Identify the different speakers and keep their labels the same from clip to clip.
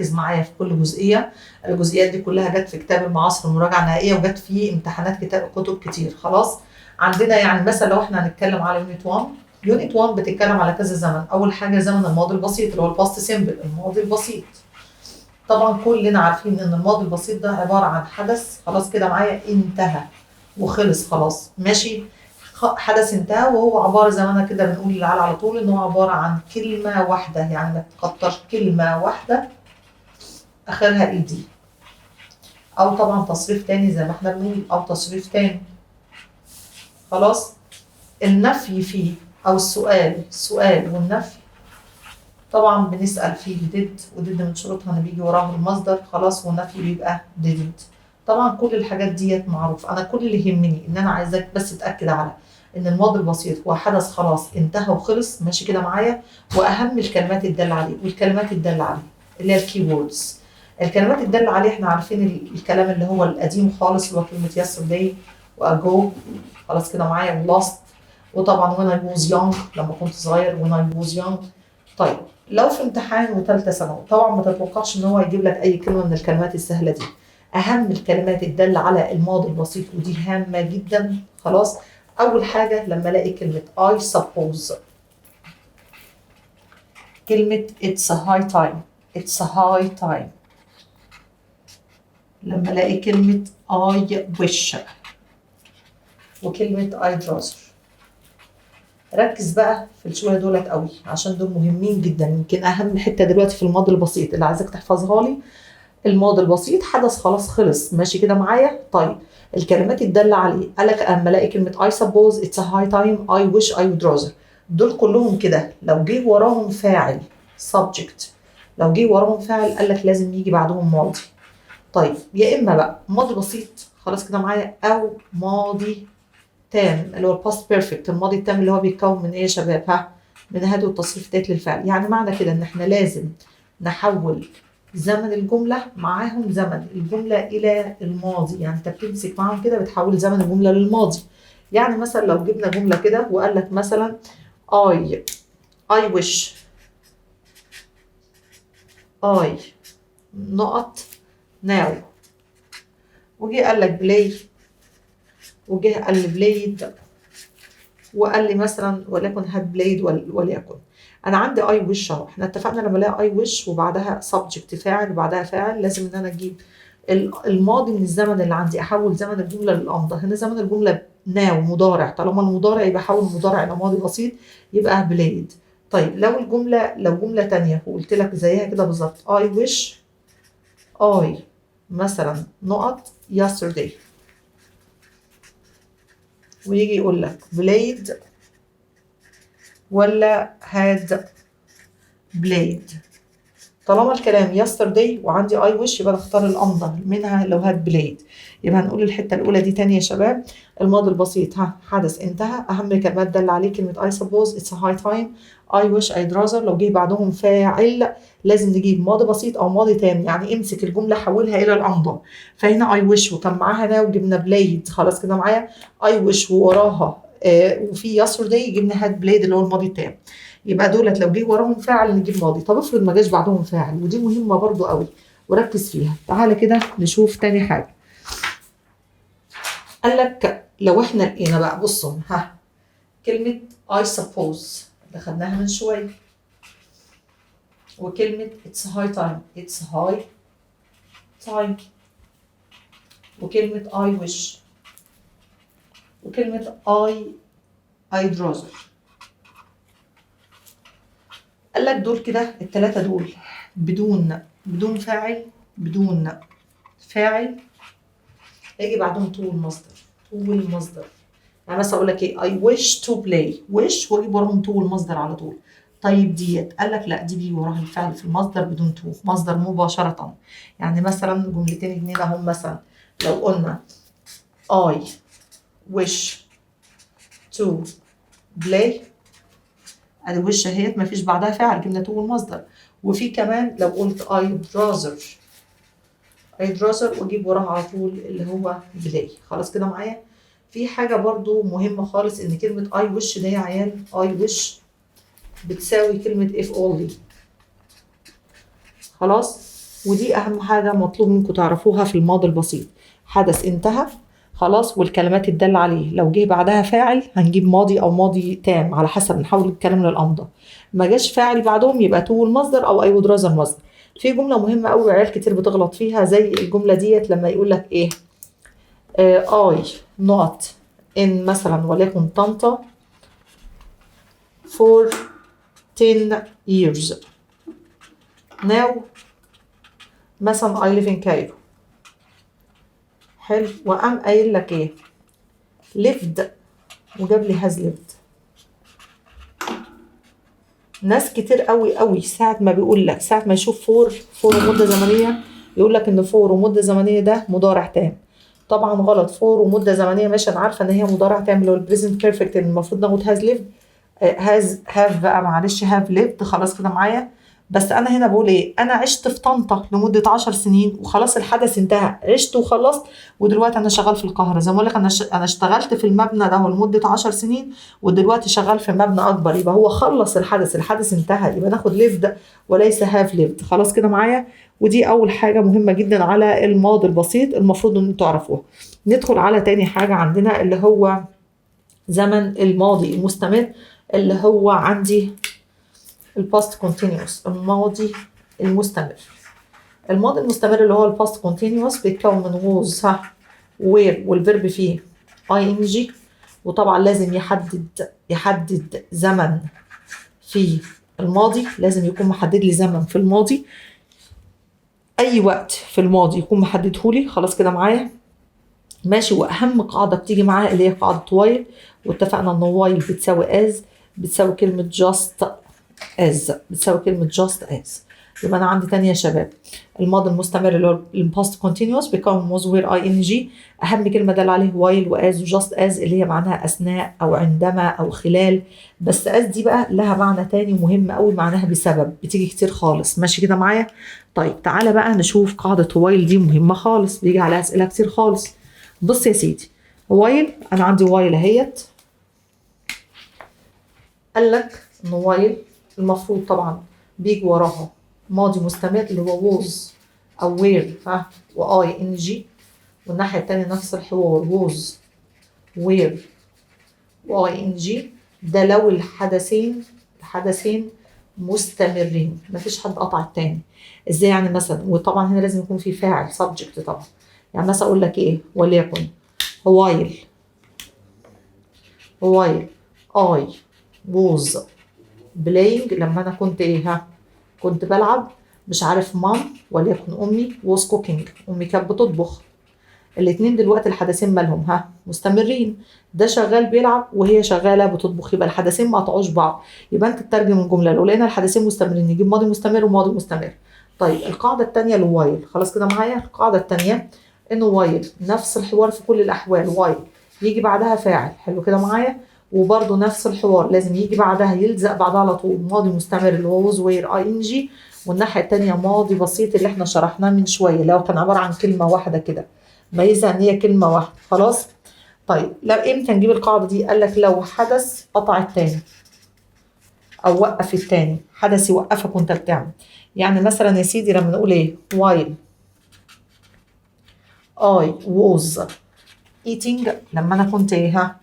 Speaker 1: ركز معايا في كل جزئيه. الجزئيات دي كلها جت في كتاب المعاصر المراجعة النهائيه، وجت في امتحانات كتاب كتب كتير. خلاص، عندنا يعني مثلا لو احنا هنتكلم على unit 1، unit 1 بتتكلم على كذا زمن. اول حاجة زمن الماضي البسيط اللي هو ال past simple، الماضي البسيط. طبعا كلنا عارفين ان الماضي البسيط ده عبارة عن حدث خلاص كده معايا انتهى وخلص، خلاص ماشي، حدث انتهى، وهو عبارة زي ما انا كده بنقول للعيال على طول ان هو عبارة عن كلمة واحده، يعني ما تكترش، كلمة واحدة اخرها ed، او طبعا تصريف تاني زي ما احنا بنقول، او تصريف تاني. خلاص، النفي فيه او السؤال، السؤال والنفي طبعا بنسال فيه ب did، و did من شروطها ان بيجي وراها المصدر، خلاص، والنفي بيبقى didn't. طبعا كل الحاجات ديت معروف. انا كل اللي يهمني ان انا عايزاك بس تاكد على ان الماضي البسيط هو حدث خلاص انتهى وخلص، ماشي كده معايا، واهم الكلمات الدالة عليه، والكلمات الدالة عليه اللي هي ال key words. الكلمات الدالة عليه احنا عارفين الكلام اللي هو القديم خالص اللي هو كلمة yesterday و ago، خلاص كده معايا، و last، وطبعا when I was young لما كنت صغير، when I was young. طيب لو في امتحان وثالثه ثانوي طبعا ما تتوقعش ان هو يجيب لك اي كلمة من الكلمات السهلة دي. اهم الكلمات الدالة على الماضي البسيط، ودي هامة جدا. خلاص، اول حاجة لما الاقي كلمة I suppose، كلمة it's a high time، it's a high time، لما الاقي كلمة I wish، وكلمه I'd rather. ركز بقى في الشويه دولت قوي عشان دول مهمين جدا. يمكن اهم حتة دلوقتي في الماضي البسيط اللي عايزاك تحفظها لي. الماضي البسيط حدث خلاص خلص، ماشي كده معايا. طيب الكلمات الدالة عليه، قال لك اما الاقي كلمة I suppose، it's a high time، I wish، I would rather، دول كلهم كده لو جه وراهم فاعل subject، لو جه وراهم فاعل قال لك لازم يجي بعدهم ماضي. طيب يا اما بقى ماضي بسيط، خلاص كده معايا، او ماضي تام اللي هو ال past perfect، الماضي التام اللي هو بيتكون من ايه يا شباب؟ ها، من had والتصريف التالت للفعل. يعني معنى كده ان احنا لازم نحول زمن الجملة معاهم، زمن الجملة إلى الماضي. يعني أنت بتمسك معاهم كده بتحول زمن الجملة للماضي. يعني مثلا لو جبنا جملة كده وقال لك مثلا I wish I نقط now، وجه قال لك play، وجه قال لي played، وقال لي مثلا وليكن had played، وليكن انا عندي I wish اهو. احنا اتفقنا لما الاقي I wish وبعدها subject فاعل وبعدها فاعل لازم ان انا اجيب الماضي من الزمن اللي عندي، احول زمن الجملة للامضى. هنا زمن الجملة now مضارع، طالما المضارع يبقى احول المضارع الى ماضي بسيط، يبقى played. طيب لو الجمله، لو جملة تانية وقلت لك زيها كده بالظبط I wish I مثلا نقط yesterday، ويجي يقول لك played ولا had played، طالما الكلام yesterday وعندي I wish يبقى نختار الأمضى منها لو had played. يبقى هنقول الحتة الأولى دي تاني يا شباب. الماضي البسيط ها حدث انتهى، أهم كلمات دل عليه كلمة I suppose، it's a high time، I wish، I'd rather. لو جه بعدهم فاعل لازم نجيب ماضي بسيط أو ماضي تام، يعني امسك الجملة حولها إلى الأمضى. فهنا I wish وكان معاها now جبنا played، خلاص كده معايا، I wish ووراها وفي yesterday جبنا had played اللي هو الماضي التام. يبقى دولت لو جه وراهم فاعل نجيب ماضي. طب افرض ما جاش بعدهم فاعل، ودي مهمة برضو قوي وركز فيها. تعالى كده نشوف تاني حاجه. قال لك لو احنا لقينا بقى، بصوا ها، كلمة I suppose اللي خدناها من شويه، وكلمه it's high time، it's high time، وكلمه I wish، وكلمه I'd rather، قال لك دول كده الثلاثة دول بدون فاعل، بدون فاعل يجي بعدهم to المصدر، to المصدر. يعني مثلا اقول لك ايه؟ I wish to play، wish واجيب وراهم to المصدر على طول. طيب ديت قال لك لا، دي بيجي وراها الفعل في المصدر بدون to، مصدر مباشرة. يعني مثلا جملتين اتنين اهم، مثلا لو قلنا I wish to play، ادي wish اهيت مفيش بعدها فاعل، جبنا to المصدر. وفي كمان لو قلت I'd rather، I'd rather واجيب وراها على طول اللي هو play. خلاص كده معايا. في حاجة برضو مهمة خالص، ان كلمة I wish ده يا عيال، I wish بتساوي كلمة if only. خلاص، ودي اهم حاجة مطلوب منكم تعرفوها في الماضي البسيط. حدث انتهى خلاص، والكلمات الدالة عليه لو جه بعدها فاعل هنجيب ماضي او ماضي تام على حسب، نحول الكلام للامضى. ما جاش فاعل بعدهم يبقى to المصدر او I would rather المصدر. في جملة مهمة قوي عيال كتير بتغلط فيها، زي الجملة ديت لما يقول لك ايه، I نقط in مثلا وليكن طنطا for 10 years، now مثلا I live in Cairo. حلو، وقام قايل لك ايه، lived وجاب لي has lived. ناس كتير قوي قوي ساعة ما بيقول لك، ساعة ما يشوف for، for ومدة زمنية، يقول لك ان for ومدة زمنية ده مضارع تام. طبعا غلط. for ومدة زمنية ماشي، انا عارفة ان هي مضارع تام اللي هو ال present perfect، المفروض ناخد has lived، has have بقى، معلش have lived. خلاص كده معايا؟ بس انا هنا بقول ايه، انا عشت في طنطا لمدة 10 سنين وخلاص الحدث انتهى، عشت وخلصت، ودلوقتي انا شغال في القاهره. زي ما بقول لك انا اشتغلت في المبنى ده لمدة 10 سنين ودلوقتي شغال في مبنى اكبر، يبقى هو خلص الحدث، الحدث انتهى، يبقى ناخد lived وليس have lived. خلاص كده معايا؟ ودي اول حاجة مهمة جدا على الماضي البسيط المفروض ان انتوا تعرفوها. ندخل على تاني حاجة عندنا اللي هو زمن الماضي المستمر، اللي هو عندي ال past continuous، الماضي المستمر. الماضي المستمر اللي هو ال past continuous بيتكون من was صح were وال verb فيه ing، وطبعا لازم يحدد زمن في الماضي، لازم يكون محدد لي زمن في الماضي، اي وقت في الماضي يكون محددة لي. خلاص كده معايا؟ ماشي. واهم قاعدة بتيجي معاها اللي هي قاعدة while، واتفقنا ان while بتساوي as، بتساوي كلمة just as، بتساوي كلمة just as. يبقى انا عندي تانية يا شباب الماضي المستمر اللي هو ال past continuous بيكون was were ing، اهم كلمة دل عليه while و as و just as اللي هي معناها اثناء او عندما او خلال. بس as دي بقى لها معنى تاني مهم قوي، معناها بسبب، بتيجي كتير خالص. ماشي كده معايا؟ طيب تعالى بقى نشوف قاعدة while، دي مهمة خالص، بيجي عليها اسئلة كتير خالص. بص يا سيدي، while انا عندي while اهيت، قال لك ان while المفروض طبعا بيجي وراها ماضي مستمر اللي هو was او were ها و ing، والناحية التانية نفس الحوار was were و ing. ده لو الحدثين مستمرين، مفيش حد قطع التاني. ازاي يعني؟ مثلا، وطبعا هنا لازم يكون في فاعل subject طبعا. يعني مثلا اقول لك ايه، وليكن while I was playing، لما انا كنت ايه ها كنت بلعب، مش عارف mom وليكن امي was cooking، امي كانت بتطبخ. الاتنين دلوقتي الحدثين مالهم ها مستمرين، ده شغال بيلعب وهي شغالة بتطبخ، يبقى الحدثين ما قطعوش بعض. يبقى انت تترجم الجملة لو لقينا الحدثين مستمرين نجيب ماضي مستمر وماضي مستمر. طيب القاعدة الثانية ل while، خلاص كده معايا؟ القاعدة الثانية انه while نفس الحوار في كل الاحوال، while يجي بعدها فاعل. حلو كده معايا؟ وبرده نفس الحوار لازم يجي بعدها، يلزق بعدها على طول ماضي مستمر اللي هو was were ing، والناحية الثانية ماضي بسيط اللي احنا شرحناه من شوية اللي هو كان عبارة عن كلمة واحدة كده، ميزها ان هي كلمة واحدة. خلاص؟ طيب لا امتى نجيب القاعدة دي؟ قال لك لو حدث قطع التاني او وقف التاني، حدث يوقفك وانت بتعمل. يعني مثلا يا سيدي لما نقول ايه، while I was eating، لما انا كنت ايه ها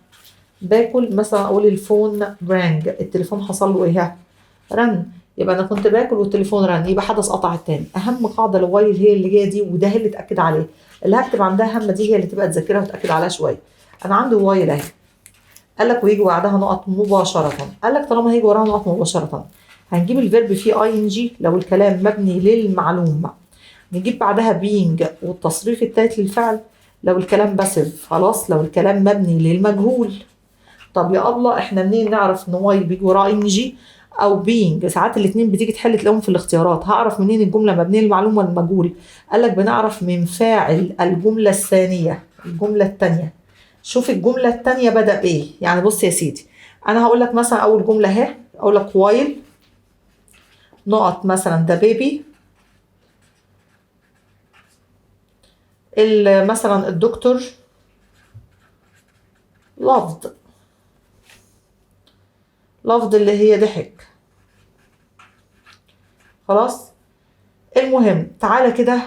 Speaker 1: باكل، مثلا اقول ال phone rang، التليفون حصل له ايه ها رن، يبقى انا كنت باكل والتليفون رن، يبقى حدث قطع التاني. اهم قاعدة ل while هي اللي جاية دي، وده هي اللي اتاكد عليه، اللي هكتب عندها هامة دي هي اللي تبقى تذاكرها وتاكد عليها شوية. انا عندي while اهي، قال لك ويجي بعدها نقط مباشرة. قال لك طالما هيجي وراها نقط مباشرة هنجيب ال verb فيه ing لو الكلام مبني للمعلوم، نجيب بعدها being والتصريف الثالث للفعل لو الكلام passive. خلاص، لو الكلام مبني للمجهول. طب يا الله احنا منين نعرف ان while بيجي وراه ing او being؟ ساعات الاثنين بتيجي تحل تلاقيهم في الاختيارات. هعرف منين الجملة مبنية للمعلوم ولا المجهول؟ قال لك بنعرف من فاعل الجملة الثانيه، الجملة الثانية. شوف الجملة الثانية بدا بايه. يعني بص يا سيدي، انا هقول لك مثلا اول جملة اهي، اقول لك while نقط مثلا the baby، مثلا الدكتور laughed، laughed اللي هي ضحك. خلاص، ايه المهم تعالى كده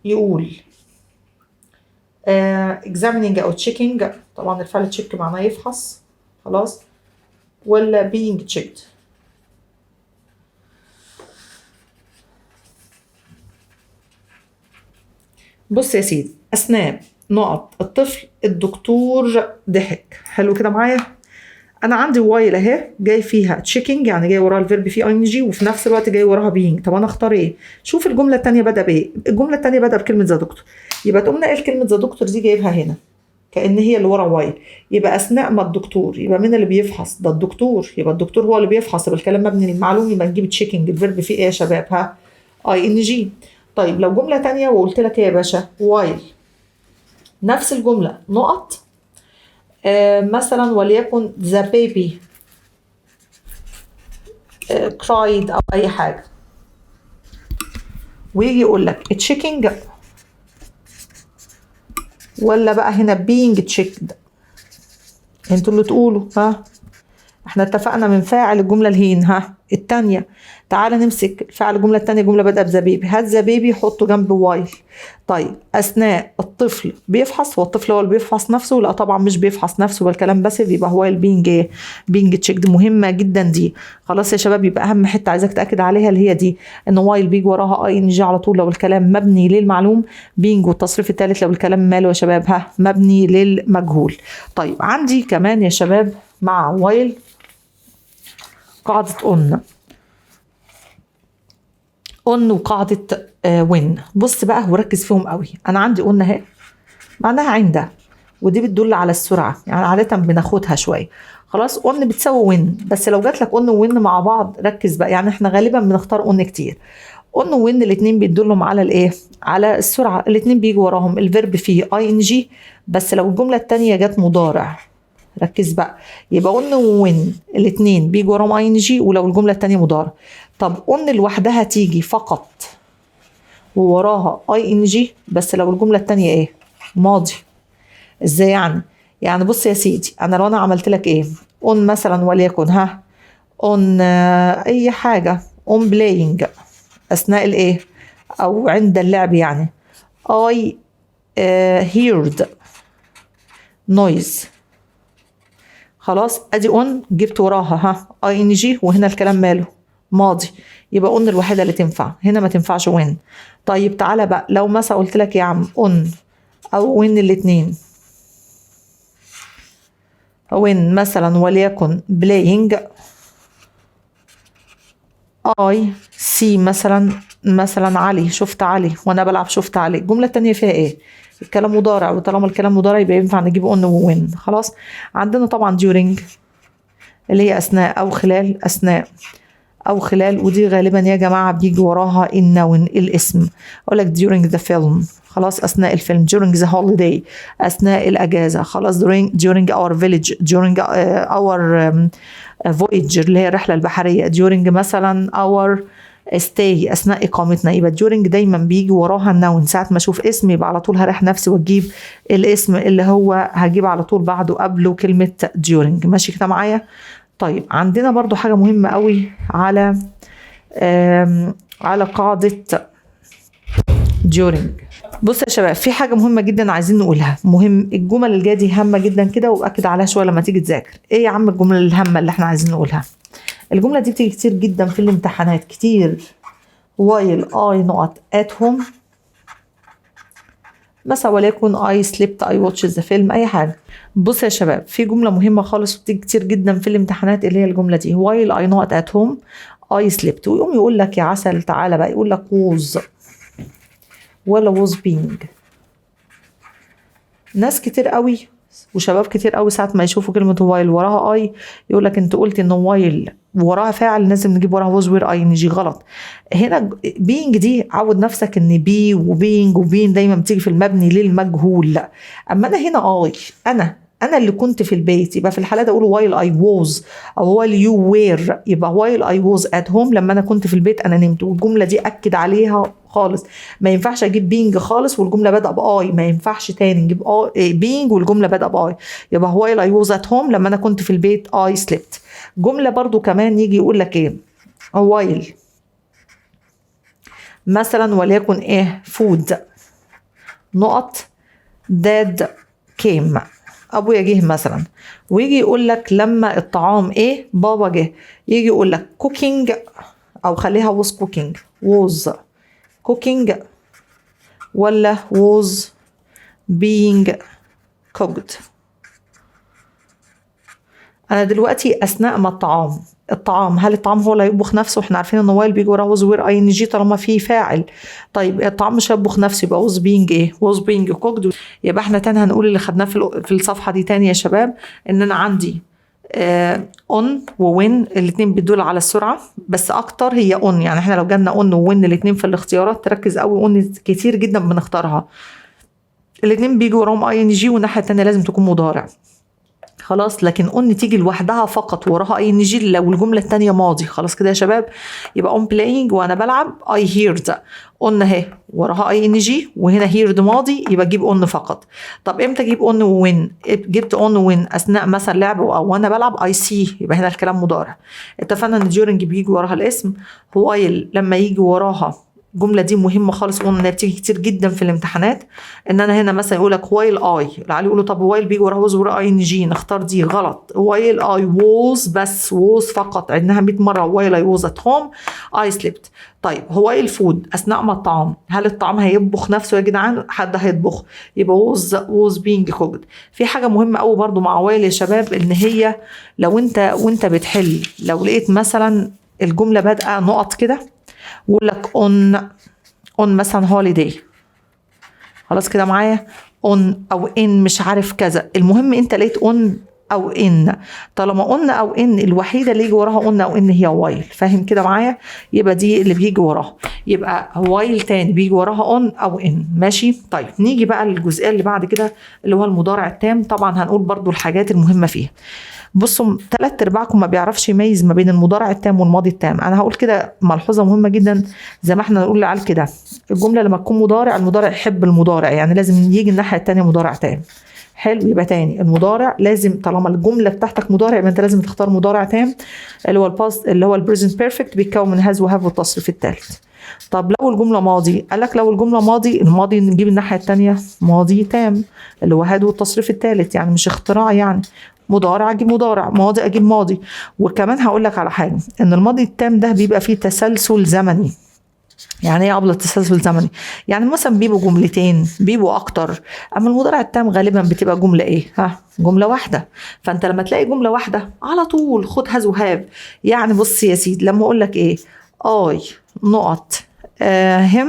Speaker 1: يقول examining او checking، طبعا الفعل check معناه يفحص، خلاص، ولا being checked؟ بص يا سيدي، اثناء نقط الطفل الدكتور ضحك. حلو كده معايا؟ انا عندي while اهي جاي فيها checking، يعني جاي وراها ال verb فيه ing، وفي نفس الوقت جاي وراها being. طب انا اختار ايه؟ شوف الجملة الثانية بدا بايه. الجملة الثانية بدا بكلمه the doctor، يبقى تقوم ناقل كلمة the doctor دي جايبها هنا كأن هي اللي ورا while. يبقى اثناء ما الدكتور، يبقى مين اللي بيفحص؟ ده الدكتور، يبقى الدكتور هو اللي بيفحص، يبقى الكلام مبني للمعلوم، يبقى نجيب checking، ال verb فيه ايه يا شباب؟ ها، ing. طيب لو جملة ثانية وقلت لك ايه يا باشا؟ while نفس الجملة نقط مثلا وليكن the baby cried او اي حاجة، ويجي يقول لك checking ولا بقى هنا being checked؟ انتوا اللي تقولوا. ها، احنا اتفقنا من فاعل الجملة الهين ها الثانية. تعالى نمسك فاعل الجملة الثانية، جملة بادئه ب the baby، هات the baby حطه جنب while. طيب اثناء الطفل بيفحص، هو الطفل هو اللي بيفحص نفسه؟ لا طبعا مش بيفحص نفسه، والكلام passive، يبقى while being ايه؟ being checked. مهمة جدا دي. خلاص يا شباب، يبقى اهم حتة عايزاك تاكد عليها اللي هي دي، ان while بيجي وراها ing على طول لو الكلام مبني للمعلوم، being والتصريف الثالث لو الكلام ماله يا شباب؟ ها، مبني للمجهول. طيب عندي كمان يا شباب مع while قاعدة on، on وقاعدة when. بص بقى وركز فيهم قوي. انا عندي on اهي معناها عند، ودي بتدل على السرعة، يعني عادة بناخدها شوية. خلاص، on بتساوي when، بس لو جات لك on و when مع بعض ركز بقى، يعني احنا غالبا بنختار on كتير. on و when الاثنين بيدلهم على الايه؟ على السرعة. الاثنين بيجوا وراهم ال verb فيه ing، بس لو الجملة الثانية جت مضارع ركز بقى، يبقى on و when الاثنين بيجوا وراهم ing ولو الجملة الثانية مضارع. طب on لوحدها تيجي فقط ووراها ing، بس لو الجملة الثانية ايه؟ ماضي. ازاي يعني؟ يعني بص يا سيدي، انا لو انا عملت لك ايه؟ on مثلا وليكن ها on اي حاجة، on playing اثناء الايه؟ او عند اللعب يعني، I heard noise. خلاص، ادي on جبت وراها ها ing، وهنا الكلام ماله؟ ماضي، يبقى on الوحيدة اللي تنفع هنا، ما تنفعش when. طيب تعالى بقى لو مثلا قلت لك يا عم on او when الاثنين، when مثلا وليكن playing I see مثلا علي، شفت علي وانا بلعب، شفت علي. الجملة الثانية فيها ايه؟ الكلام مضارع، وطالما الكلام مضارع يبقى ينفع نجيب on و when. خلاص، عندنا طبعا during اللي هي اثناء او خلال، اثناء او خلال، ودي غالبا يا جماعة بيجي وراها ال noun الاسم، اقول لك during the film، خلاص اثناء الفيلم، during the holiday اثناء الاجازة، خلاص during our village، during our voyage اللي هي الرحلة البحرية، during مثلا our stay اثناء اقامتنا. يبقى during دايما بيجي وراها ال noun، ساعة ما اشوف اسم يبقى على طول هريح نفسي واجيب الاسم اللي هو هجيب على طول بعده قبله كلمة during. ماشي كده معايا؟ طيب عندنا برضو حاجة مهمة قوي على قاعدة during. بص يا شباب، في حاجة مهمة جدا عايزين نقولها، مهم الجمل الجاية دي هامة جدا كده، وأكد عليها شوية لما تيجي تذاكر. ايه يا عم الجملة الهامة اللي احنا عايزين نقولها؟ الجملة دي بتيجي كتير جدا في الامتحانات كتير. while I نقط at home مثلا وليكن I slept، I watched the film، أي حاجة. بص يا شباب، في جملة مهمة خالص وبتيجي كتير جدا في الامتحانات اللي هي الجملة دي، while I نقط at home I slept. ويقوم يقول لك يا عسل تعالى بقى، يقول لك was ولا was being. ناس كتير قوي وشباب كتير قوي ساعة ما يشوفوا كلمة while وراها I يقول لك انت قلت ان while وراها فاعل لازم نجيب وراها was were ing. غلط. هنا being دي عود نفسك ان be و being و been دايما بتيجي في المبني للمجهول. لا، اما انا هنا I انا اللي كنت في البيت، يبقى في الحالة ده اقول while I was او while you were، يبقى while I was at home لما انا كنت في البيت انا نمت. والجملة دي اكد عليها خالص، ما ينفعش اجيب being خالص والجملة بادئه ب I، ما ينفعش تاني نجيب being والجملة بادئه ب I. يبقى while I was at home لما انا كنت في البيت I slept. جملة برضو كمان يجي يقول لك ايه؟ while مثلا وليكن ايه؟ food نقط dad came، ابويا جه مثلا. ويجي يقول لك لما الطعام ايه؟ بابا جه. يجي يقول لك cooking، او خليها was cooking، was cooking ولا was being cooked؟ انا دلوقتي اثناء ما الطعام، هل الطعام هو اللي هيطبخ نفسه؟ احنا عارفين ان while بيجي وراه was were ing طالما فيه فاعل. طيب الطعام مش هيطبخ نفسه، يبقى was being ايه؟ was being cooked. يبقى احنا تاني هنقول اللي خدناه في الصفحة دي تاني يا شباب، ان انا عندي on و when الاثنين بيدل على السرعه، بس اكتر هي on. يعني احنا لو جالنا on و when الاثنين في الاختيارات، تركز قوي، on كتير جدا بنختارها. الاثنين بيجوا وراهم ing، والناحية الثانية لازم تكون مضارع. خلاص؟ لكن on تيجي لوحدها فقط وراها ing لو الجملة الثانية ماضي. خلاص كده يا شباب؟ يبقى on playing وانا بلعب I heard، on اهي وراها ing، وهنا heard ماضي، يبقى جيب on فقط. طب امتى اجيب on و when؟ جبت on when اثناء مثلا لعب او وانا بلعب I see، يبقى هنا الكلام مضارع. اتفقنا ان during بيجي وراها الاسم. while لما يجي وراها الجملة دي مهمة خالص، قلنا انها بتيجي كتير جدا في الامتحانات. ان انا هنا مثلا يقول لك while I، العيال يقولوا طب while بيجي وراها was ورا ing، نختار دي. غلط. while I was بس، was فقط، عدناها 100 مرة. while I was at home I slept. طيب while food اثناء ما الطعام، هل الطعام هيطبخ نفسه يا جدعان؟ حد هيطبخ؟ يبقى was being cooked. في حاجة مهمة قوي برضو مع while يا شباب، ان هي لو انت وانت بتحل لو لقيت مثلا الجملة بادئة نقط كده ويقول لك on مثلا holiday، خلاص كده معايا؟ on او in مش عارف كذا، المهم انت لقيت on او in. طالما on او in، الوحيدة اللي يجي وراها on او in هي while. فاهم كده معايا؟ يبقى دي اللي بيجي وراها. يبقى while تاني بيجي وراها on او in. ماشي؟ طيب نيجي بقى للجزئيه اللي بعد كده اللي هو المضارع التام. طبعا هنقول برضو الحاجات المهمة فيها. بصوا، ثلاث ارباعكم ما بيعرفش يميز ما بين المضارع التام والماضي التام. انا هقول كده ملحوظة مهمة جدا، زي ما احنا نقول للعيال كده، الجملة لما تكون مضارع، المضارع يحب المضارع، يعني لازم يجي الناحية الثانية مضارع تام. حلو؟ يبقى تاني المضارع لازم، طالما الجملة بتاعتك مضارع يبقى انت لازم تختار مضارع تام، اللي هو ال past، اللي هو ال present perfect، بيتكون من has و have والتصريف الثالث. طب لو الجملة ماضي؟ قال لك لو الجملة ماضي، الماضي نجيب الناحية الثانية ماضي تام، اللي هو had والتصريف الثالث. يعني مش اختراع، يعني مضارع اجيب مضارع، ماضي اجيب ماضي. وكمان هقول لك على حاجه، ان الماضي التام ده بيبقى فيه تسلسل زمني. يعني ايه قبل تسلسل زمني؟ يعني مثلا بيبقوا جملتين، بيبقوا اكتر. اما المضارع التام غالبا بتبقى جملة ايه؟ ها، جملة واحده. فانت لما تلاقي جملة واحدة على طول خد has و have. يعني بص يا سيدي، لما اقول لك ايه؟ I نقط him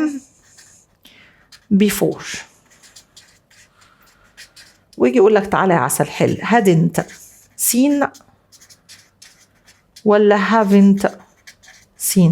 Speaker 1: before، ويجي يقول لك تعالى يا عسل حل، hadn't seen ولا haven't seen؟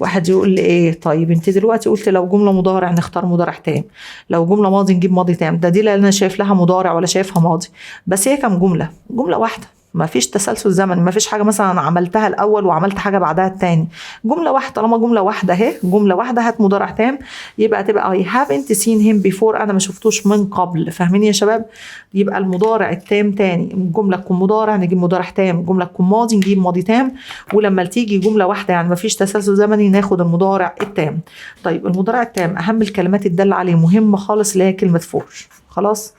Speaker 1: واحد يقول لي ايه؟ طيب انت دلوقتي قلت لو جملة مضارع نختار مضارع تام، لو جملة ماضي نجيب ماضي تام. ده دي لا انا شايف لها مضارع ولا شايفها ماضي، بس هي كام جمله؟ جملة واحده، ما فيش تسلسل زمني، ما فيش حاجة مثلا أنا عملتها الاول وعملت حاجة بعدها التاني، جملة واحده. طالما جملة واحدة اهي، جملة واحده، هات مضارع تام. يبقى تبقى I haven't seen him before، انا ما شفتوش من قبل. فاهمين يا شباب؟ يبقى المضارع التام تاني، جملة تكون مضارع نجيب مضارع تام، جملة تكون ماضي نجيب ماضي تام، ولما تيجي جملة واحدة يعني ما فيش تسلسل زمني ناخد المضارع التام. طيب المضارع التام اهم الكلمات الدالة عليه مهمة خالص، اللي هي كلمة for. خلاص؟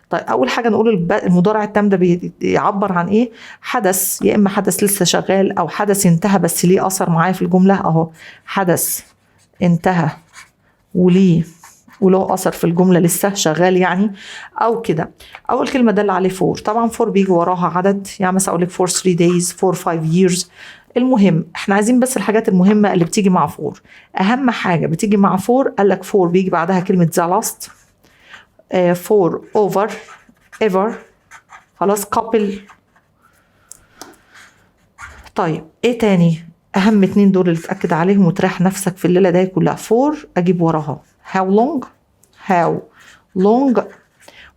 Speaker 1: طيب اول حاجة نقول المضارع التام ده بيعبر عن ايه؟ حدث، يا اما حدث لسه شغال او حدث انتهى بس ليه اثر معايا في الجمله. اهو حدث انتهى وليه وله اثر في الجملة لسه شغال يعني او كده. اول كلمة دل عليه for. طبعا for بيجي وراها عدد، يعني مثلا اقول لك for 3 days، for 5 years. المهم احنا عايزين بس الحاجات المهمة اللي بتيجي مع for. اهم حاجة بتيجي مع for، قال لك for بيجي بعدها كلمة the last، for over، ever، خلاص، couple. طيب ايه تاني؟ اهم اتنين دول اللي تاكد عليهم وتريح نفسك في الليلة دي كلها. for اجيب وراها how long، how long،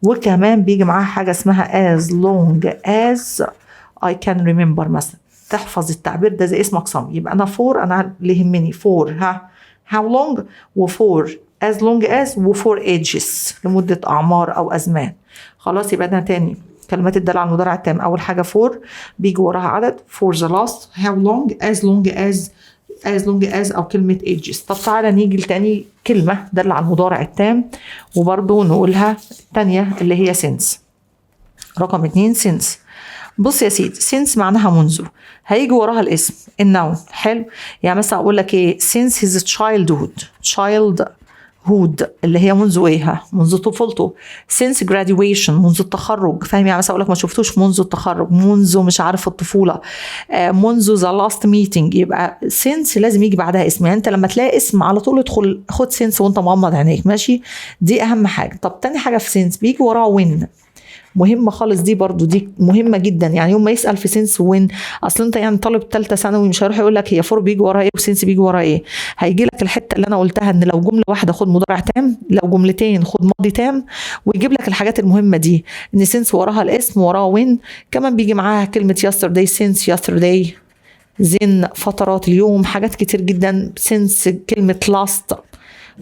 Speaker 1: وكمان بيجي معاها حاجة اسمها as long as I can remember. مثلا تحفظ التعبير ده زي اسمك صم. يبقى انا for، انا اللي يهمني for ها how long، و for as long as، و for ages لمدة أعمار أو أزمان. خلاص؟ يبقى ده تاني كلمات الدالة على المضارع التام. أول حاجة for بيجي وراها عدد، for the last، how long، as long as. as long as او كلمة ages. طب تعالى نيجي لتاني كلمة دل على المضارع التام، وبرضو نقولها التانية اللي هي since. رقم 2 since. بص يا سيدي، since معناها منذ، هيجي وراها الاسم ال noun. حلو، يعني مثلا اقول لك ايه؟ since his childhood، childhood اللي هي منذ ايه؟ منذ طفولته. since graduation منذ التخرج، فاهم؟ يعني مثلا اقول لك ما شفتوش منذ التخرج، منذ مش عارف الطفوله، منذ the last meeting. يبقى since لازم يجي بعدها اسم، يعني انت لما تلاقي اسم على طول ادخل خد since وانت مغمض عينيك، ماشي؟ دي اهم حاجه. طب تاني حاجة في since بيجي وراها when، مهمة خالص دي برضو، دي مهمة جدا. يعني يوم ما يسال في since when، اصل انت يعني طالب ثالثة ثانوي مش هيروح يقول لك هي for بيجي وراها ايه و since بيجي وراها ايه. هيجي لك الحتة اللي انا قلتها، ان لو جملة واحدة خد مضارع تام، لو جملتين خد ماضي تام، ويجيب لك الحاجات المهمة دي، ان since وراها الاسم، وراها when، كمان بيجي معاها كلمة yesterday، since yesterday، then فترات اليوم، حاجات كتير جدا. since كلمة last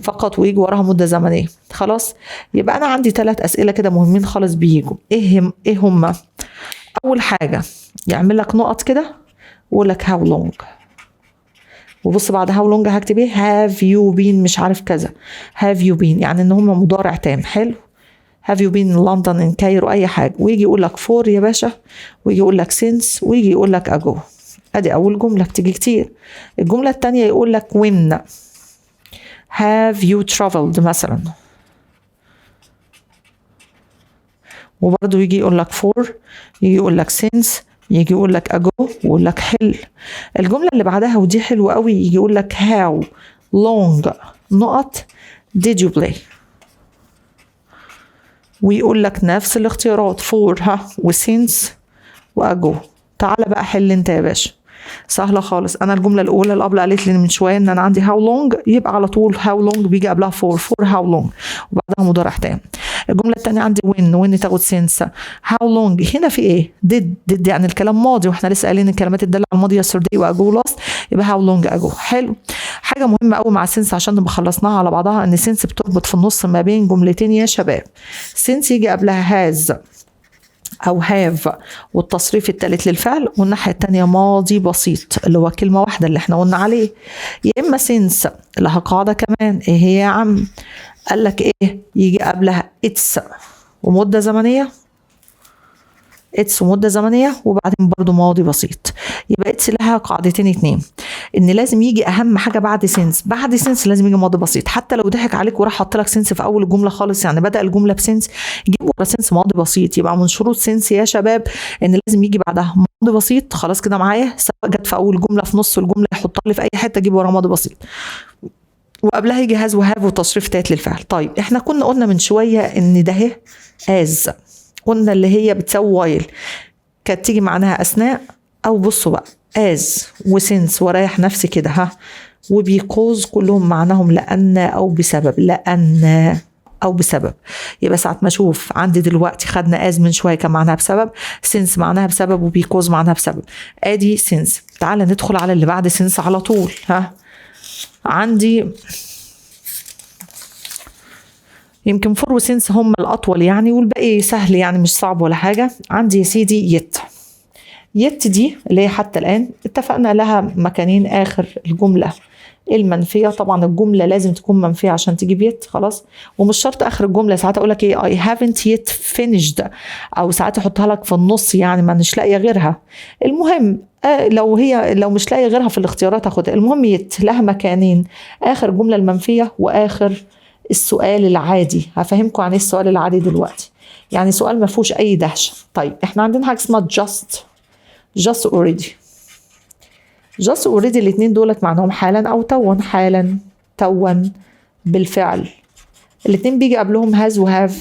Speaker 1: فقط، ويجي وراها مدة زمنية. خلاص، يبقى أنا عندي 3 أسئلة كده مهمين خالص بيجوا، إيه هما؟ أول حاجة يعمل لك نقط كده ويقول لك how long، وبص بعد how long هكتب ايه؟ have you been مش عارف كذا، have you been يعني ان هم مضارع تام. حلو، have you been in London، in Cairo، اي حاجه. ويجي يقول لك for يا باشا، ويجي يقول لك since، ويجي يقول لك ago. ادي اول جملة بتيجي كتير. الجملة الثانية يقول لك when have you traveled مثلا، وبرضه يجي يقول لك for، يجي يقول لك since، يجي يقول لك ago، ويقول لك حل. الجملة اللي بعدها ودي حلوة قوي، يجي يقول لك how long نقط did you play، ويقول لك نفس الاختيارات for ها و since و ago. تعالى بقى حل انت يا باشا، سهلة خالص. انا الجملة الاولى الابله قالت لي من شوية ان انا عندي how long، يبقى على طول how long بيجي قبلها for، for how long وبعدها مضارع تام. الجملة الثانية عندي when، when تاخد since. how long هنا في ايه؟ did، did يعني الكلام ماضي، واحنا لسه قايلين الكلمات الدالة على الماضي yesterday و ago last، يبقى how long ago. حلو. حاجة مهمة قوي مع since عشان نبقى خلصناها على بعضها، ان since بتربط في النص ما بين جملتين يا شباب. since يجي قبلها has أو have والتصريف الثالث للفعل، والناحية الثانية ماضي بسيط اللي هو كلمة واحدة اللي احنا قلنا عليه. يا إما since لها قاعدة كمان، إيه هي يا عم؟ قال لك إيه؟ يجي قبلها it's ومدة زمنية، it's ومدة زمنية، وبعدين برضو ماضي بسيط. يبقى it's لها قاعدتين اتنين، ان لازم يجي اهم حاجة بعد since، بعد since لازم يجي ماضي بسيط. حتى لو ضحك عليك وراح حط لك since في اول الجملة خالص، يعني بدا الجملة ب since، جيب ورا since ماضي بسيط. يبقى من شروط since يا شباب ان لازم يجي بعدها ماضي بسيط. خلاص كده معايا، سواء جت في اول جملة في نص الجملة، يحطها لي في اي حتة، جيب ورا ماضي بسيط، وقبلها يجي has و have وتصريف تالت للفعل. طيب احنا كنا قلنا من شوية ان ده as، قلنا اللي هي بتساوي while، كانت تيجي معناها اثناء، او بصوا بقى as و since ورايح نفسي كده ها، و because كلهم معناهم لان او بسبب، لان او بسبب. يبقى ساعة ما اشوف عندي دلوقتي خدنا as من شوية كان معناها بسبب، since معناها بسبب، و because معناها بسبب. ادي since. تعالى ندخل على اللي بعد since على طول. ها عندي يمكن for و since هم الاطول يعني، والباقي سهل يعني مش صعب ولا حاجة. عندي يا سيدي yet. yet دي اللي هي حتى الآن اتفقنا لها مكانين آخر الجملة المنفية. طبعا الجملة لازم تكون منفية عشان تجيب yet، خلاص، ومش شرط آخر الجملة. ساعات أقول لك إيه I haven't yet finished، أو ساعات أحطها لك في النص يعني ما مش لاقية غيرها. المهم لو هي لو مش لاقية غيرها في الاختيارات هاخدها. المهم yet لها مكانين، آخر الجملة المنفية وآخر السؤال العادي. هفهمكم عن ايه السؤال العادي دلوقتي، يعني سؤال ما فيهوش اي دهشة. طيب احنا عندنا حاجة اسمها just، just already. just already الاثنين دولت معناهم حالا او توا، حالا توا بالفعل. الاثنين بيجي قبلهم has و have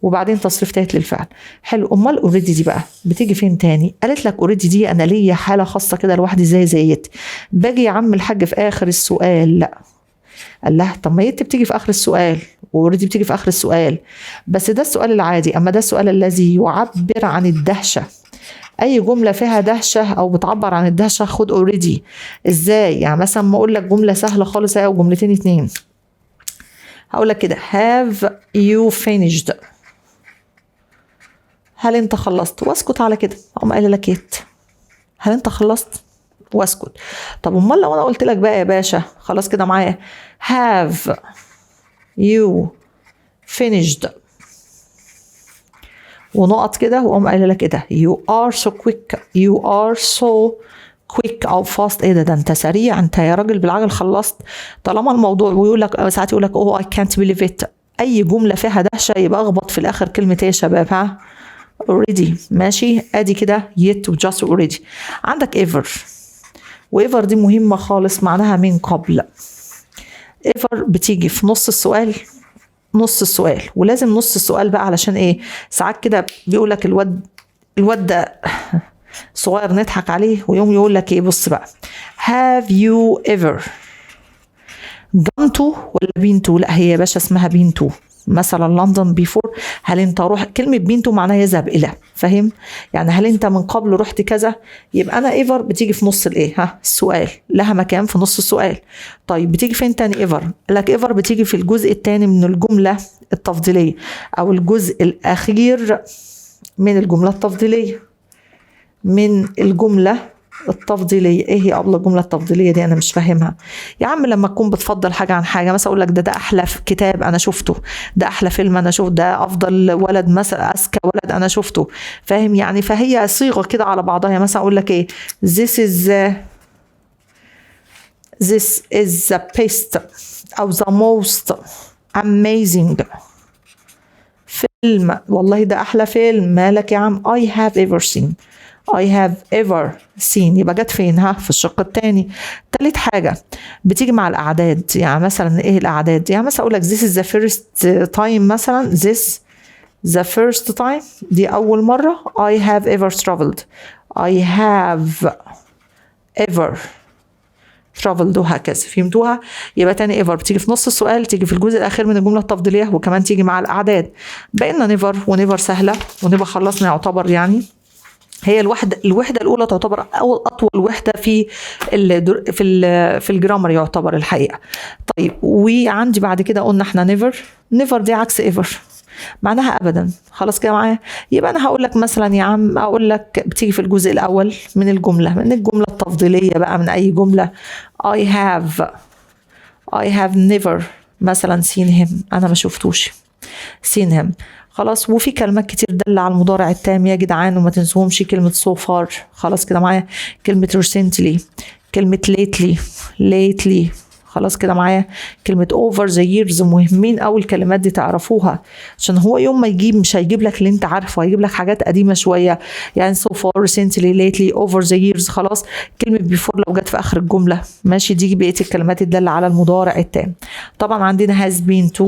Speaker 1: وبعدين تصريف تالت للفعل. حلو. امال already دي بقى بتيجي فين تاني؟ قالت لك already دي انا ليا حاله خاصة كده لوحدي زي yet. باجي يا عم الحاج في اخر السؤال. لا، قال لها طب ما yet بتيجي في اخر السؤال و already بتيجي في اخر السؤال، بس ده السؤال العادي. اما ده السؤال الذي يعبر عن الدهشة. اي جملة فيها دهشة او بتعبر عن الدهشة خد already. ازاي؟ يعني مثلا ما اقول لك جملة سهلة خالص او جملتين اتنين، هقول لك كده have you finished، هل انت خلصت، واسكت على كده. اقوم قايله لك yet، هل انت خلصت؟ واسكت. طب امال لو انا قلت لك بقى يا باشا، خلاص كده معايا، have you finished ونقط كده، واقوم قايله لك ايه ده؟ you are so quick، you are so quick او fast. ايه ده؟ ده انت سريع انت يا راجل، بالعجل خلصت. طالما الموضوع، ويقول لك ساعات يقول لك oh I can't believe it. اي جملة فيها دهشة يبقى اخبط في الاخر كلمة ايه يا شباب؟ ها، already. ماشي، ادي كده yet و just already. عندك ever، و ever دي مهمة خالص، معناها من قبل. ever بتيجي في نص السؤال، نص السؤال، ولازم نص السؤال بقى علشان ايه؟ ساعات كده بيقول لك الواد ده صغير نضحك عليه، ويوم يقول لك ايه؟ بص بقى، have you ever gone to ولا been to؟ لا، هي يا باشا اسمها been to. مثلا لندن before، هل انت روح، كلمة been to معناها يذهب الى، فاهم؟ يعني هل انت من قبل رحت كذا؟ يبقى انا ever بتيجي في نص الايه؟ ها، السؤال، لها مكان في نص السؤال. طيب بتيجي فين تاني ever؟ لك ever بتيجي في الجزء الثاني من الجملة التفضيليه او الجزء الاخير من الجملة التفضيليه، من الجملة التفضيلية. ايه هي أبلة الجملة التفضيلية دي؟ انا مش فاهمها يا عم. لما تكون بتفضل حاجة عن حاجة، مثلا اقول لك ده احلى كتاب انا شفته، ده احلى فيلم انا شفته، ده افضل ولد مثلا، اذكى ولد انا شفته، فاهم يعني؟ فهي صيغة كده على بعضها. يعني مثلا اقول لك ايه؟ this is the best او the most amazing فيلم، والله ده احلى فيلم، مالك يا عم، I have ever seen، I have ever seen. يبقى جت فين؟ ها، في الشق الثاني. تالت حاجة بتيجي مع الأعداد. يعني مثلا إيه الأعداد؟ يعني مثلا أقول لك this is the first time، مثلا this the first time، دي أول مرة، I have ever traveled، I have ever traveled، وهكذا. فهمتوها؟ يبقى تاني ever بتيجي في نص السؤال، تيجي في الجزء الاخير من الجملة التفضيليه، وكمان تيجي مع الاعداد. بقينا never، و never سهله، ونبقى خلصنا يعتبر. يعني هي الوحده الاولى تعتبر اول اطول وحده في ال grammar يعتبر الحقيقه. طيب، وعندي بعد كده قلنا احنا never. never دي عكس ever، معناها ابدا. خلاص كده معايا؟ يبقى انا هقول لك مثلا يا عم، اقول لك بتيجي في الجزء الاول من الجمله، من الجملة التفضيليه بقى، من اي جمله. I have never مثلا seen him، انا ما شفتوش، seen him. خلاص، وفي كلمات كتير دل على المضارع التام يا جدعان، وما تنسوهمش: كلمة so far، خلاص كده معايا، كلمة recently، كلمة lately، lately، خلاص كده معايا، كلمة over the years. مهمين أوي الكلمات دي تعرفوها، عشان هو يوم ما يجيب مش هيجيب لك اللي انت عارفه، هيجيب لك حاجات قديمة شوية، يعني so far، recently، lately، over the years. خلاص، كلمة before لو جت في آخر الجملة. ماشي، دي بقية الكلمات الدالة على المضارع التام. طبعا عندنا has been to،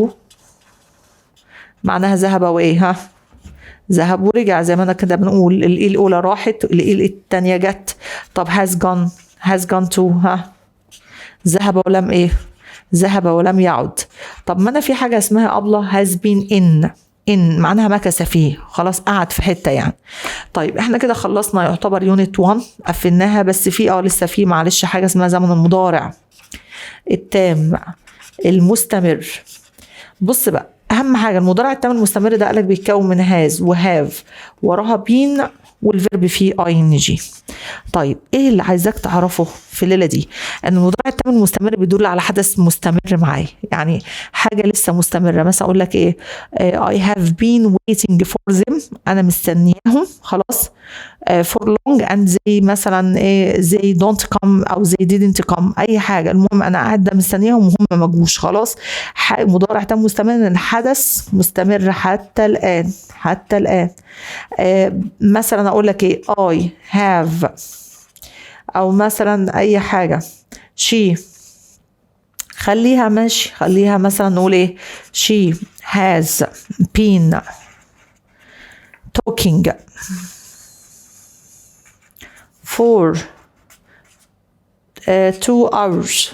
Speaker 1: معناها ذهب وايه؟ ها، ذهب ورجع، زي ما انا كده بنقول ال e الاولى راحت، ال e الثانية جت. طب has gone، has gone to، ها، ذهب ولم ايه؟ ذهب ولم يعد. طب ما انا في حاجة اسمها ابله has been in. in معناها مكث فيه، خلاص، قعد في حتة يعني. طيب، احنا كده خلصنا يعتبر unit 1، قفلناها، بس في لسه في معلش حاجة اسمها زمن المضارع التام المستمر. بص بقى، اهم حاجة المضارع التام المستمر ده قالك بيتكون من has و have وراها been وال verb فيه ing. طيب، ايه اللي عايزاك تعرفه في الليلة دي؟ ان المضارع التام المستمر بيدل على حدث مستمر معايا، يعني حاجة لسه مستمره. مثلا اقول لك ايه؟ I have been waiting for them، انا مستنياهم، خلاص، for long and they مثلا ايه؟ they don't come او they didn't come، اي حاجه. المهم انا قاعدة مستنياهم وهم ما جوش. خلاص، مضارع تام مستمر، الحدث مستمر حتى الان، حتى الان. مثلا اقول لك ايه؟ I have، او مثلا اي حاجه، she، خليها، ماشي، خليها مثلا نقول ايه؟ she has been talking for 2 hours،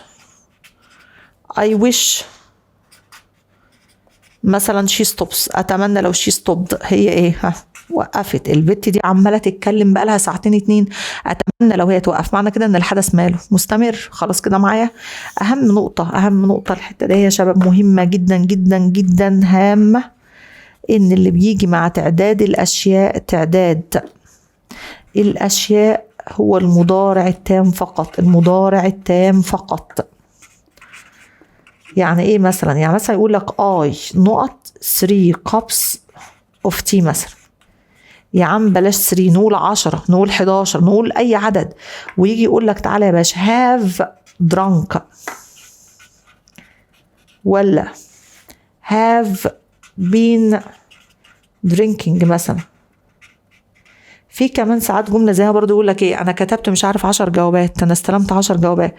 Speaker 1: I wish مثلا she stops، اتمنى لو she stopped. هي ايه؟ ها، وقفت. البت دي عماله تتكلم بقالها ساعتين اتنين، اتمنى لو هي توقف. معنى كده ان الحدث ماله؟ مستمر. خلاص كده معايا؟ اهم نقطه، اهم نقطه، الحتة دي يا شباب مهمة جدا جدا جدا، هامه، ان اللي بيجي مع تعداد الاشياء، تعداد الاشياء هو المضارع التام فقط، المضارع التام فقط. يعني ايه مثلا؟ يعني مثلا يقول لك I نقط 3 cups of tea مثلا. يا عم بلاش 3، نقول 10، نقول 11، نقول اي عدد، ويجي يقول لك تعالى يا باشا have drunk ولا have been drinking مثلا. في كمان ساعات جملة زيها برضو يقول لك ايه، انا كتبت مش عارف 10 جوابات، انا استلمت 10 جوابات.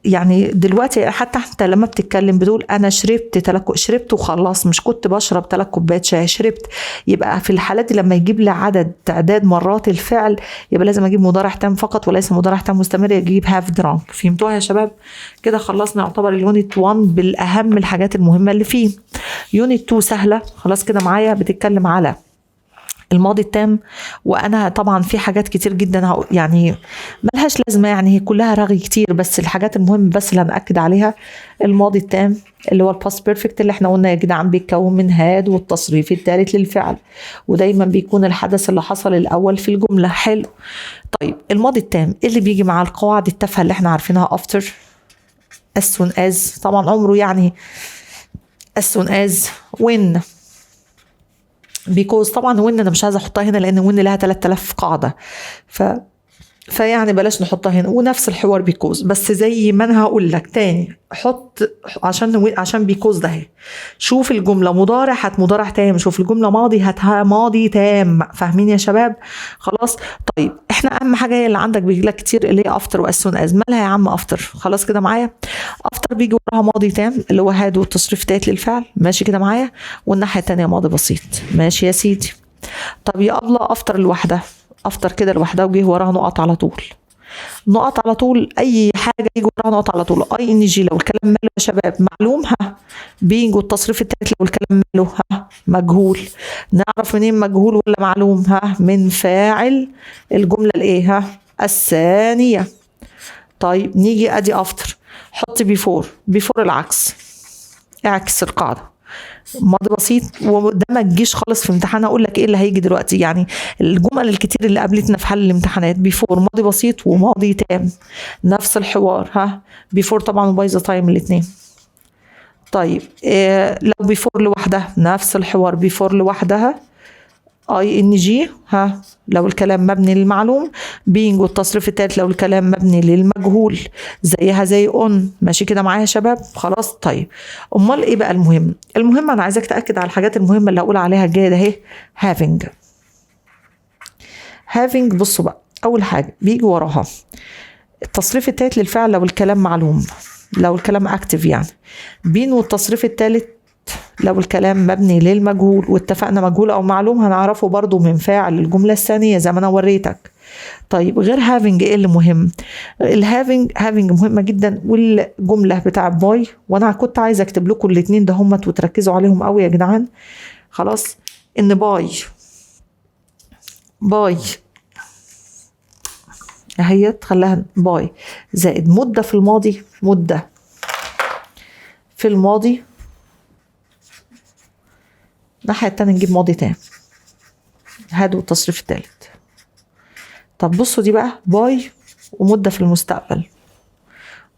Speaker 1: يعني دلوقتي حتى انت لما بتتكلم بتقول انا شربت شربت وخلاص، مش كنت بشرب 3 كوبايات شاي، شربت. يبقى في الحالات دي لما يجيب لي عدد تعداد مرات الفعل يبقى لازم اجيب مضارع تام فقط وليس مضارع تام مستمر، يجيب have drunk. فهمتوها يا شباب؟ كده خلصنا يعتبر ال unit 1 بالاهم الحاجات المهمة اللي فيه. unit 2 سهلة خلاص كده معايا، بتتكلم على الماضي التام، وانا طبعا في حاجات كتير جدا يعني ملهاش لازمه، يعني هي كلها رغي كتير، بس الحاجات المهمة بس اللي هنأكد عليها الماضي التام اللي هو ال past perfect اللي احنا قلنا يا جدعان بيتكون من had والتصريف الثالث للفعل، ودايما بيكون الحدث اللي حصل الاول في الجملة. حلو. طيب الماضي التام ايه اللي بيجي مع القواعد التافهة اللي احنا عارفينها؟ after، as soon as، طبعا عمره يعني as soon as، when، because. طبعا when انا مش عايزه احطها هنا لان when لها 3000 قاعدة، فيعني بلاش نحطها هنا. ونفس الحوار because، بس زي ما انا هقول لك تاني حط عشان because ده اهي. شوف الجملة مضارع هات مضارع تام، شوف الجملة ماضي هاتها ماضي تام. فاهمين يا شباب؟ خلاص. طيب احنا اهم حاجة هي اللي عندك بيجي لك كتير اللي هي after و as soon as. مالها يا عم after؟ خلاص كده معايا، after بيجي وراها ماضي تام اللي هو had والتصريف التالت للفعل، ماشي كده معايا، والناحية التانية ماضي بسيط، ماشي يا سيدي. طب يا الله after لوحدها، after كده لوحدها وجه وراها نقط على طول، نقط على طول، اي حاجة يجي وراها نقط على طول. ing لو الكلام ماله يا شباب معلوم، ها، being والتصريف الثالث لو الكلام ماله، ها، مجهول. نعرف منين مجهول ولا معلوم؟ ها، من فاعل الجملة الايه؟ ها، الثانية. طيب نيجي ادي after، حط before، before العكس، اعكس القاعدة، ماضي بسيط. وده ما تجيش خالص في امتحان، اقول لك ايه اللي هيجي دلوقتي، يعني الجمل الكتير اللي قابلتنا في حل الامتحانات before ماضي بسيط وماضي تام، نفس الحوار، ها، before طبعا و by the time الاثنين. طيب إيه لو before لوحدها؟ نفس الحوار، before لوحدها ing، ها، لو الكلام مبني للمعلوم، being والتصريف الثالث لو الكلام مبني للمجهول، زيها زي on. ماشي كده معايا يا شباب؟ خلاص. طيب امال ايه بقى المهم؟ المهم انا عايزاك تاكد على الحاجات المهمة اللي هقول عليها الجاية ده اهي. having، having بصوا بقى، اول حاجة بيجي وراها التصريف الثالث للفعل لو الكلام معلوم، لو الكلام active يعني، been والتصريف الثالث لو الكلام مبني للمجهول، واتفقنا مجهول او معلوم هنعرفه برضو من فاعل الجملة الثانية زي ما انا وريتك. طيب غير having ايه اللي مهم؟ ال having، having مهمة جدا، والجملة بتاع by، وانا كنت عايزه اكتب لكم الاثنين ده همت وتركزوا عليهم قوي يا جدعان. خلاص، ان by، by اهيت، خلاها by زائد مده في الماضي، مده في الماضي، الناحية التانية نجيب ماضي تام had والتصريف التالت. طب بصوا دي بقى by ومدة في المستقبل،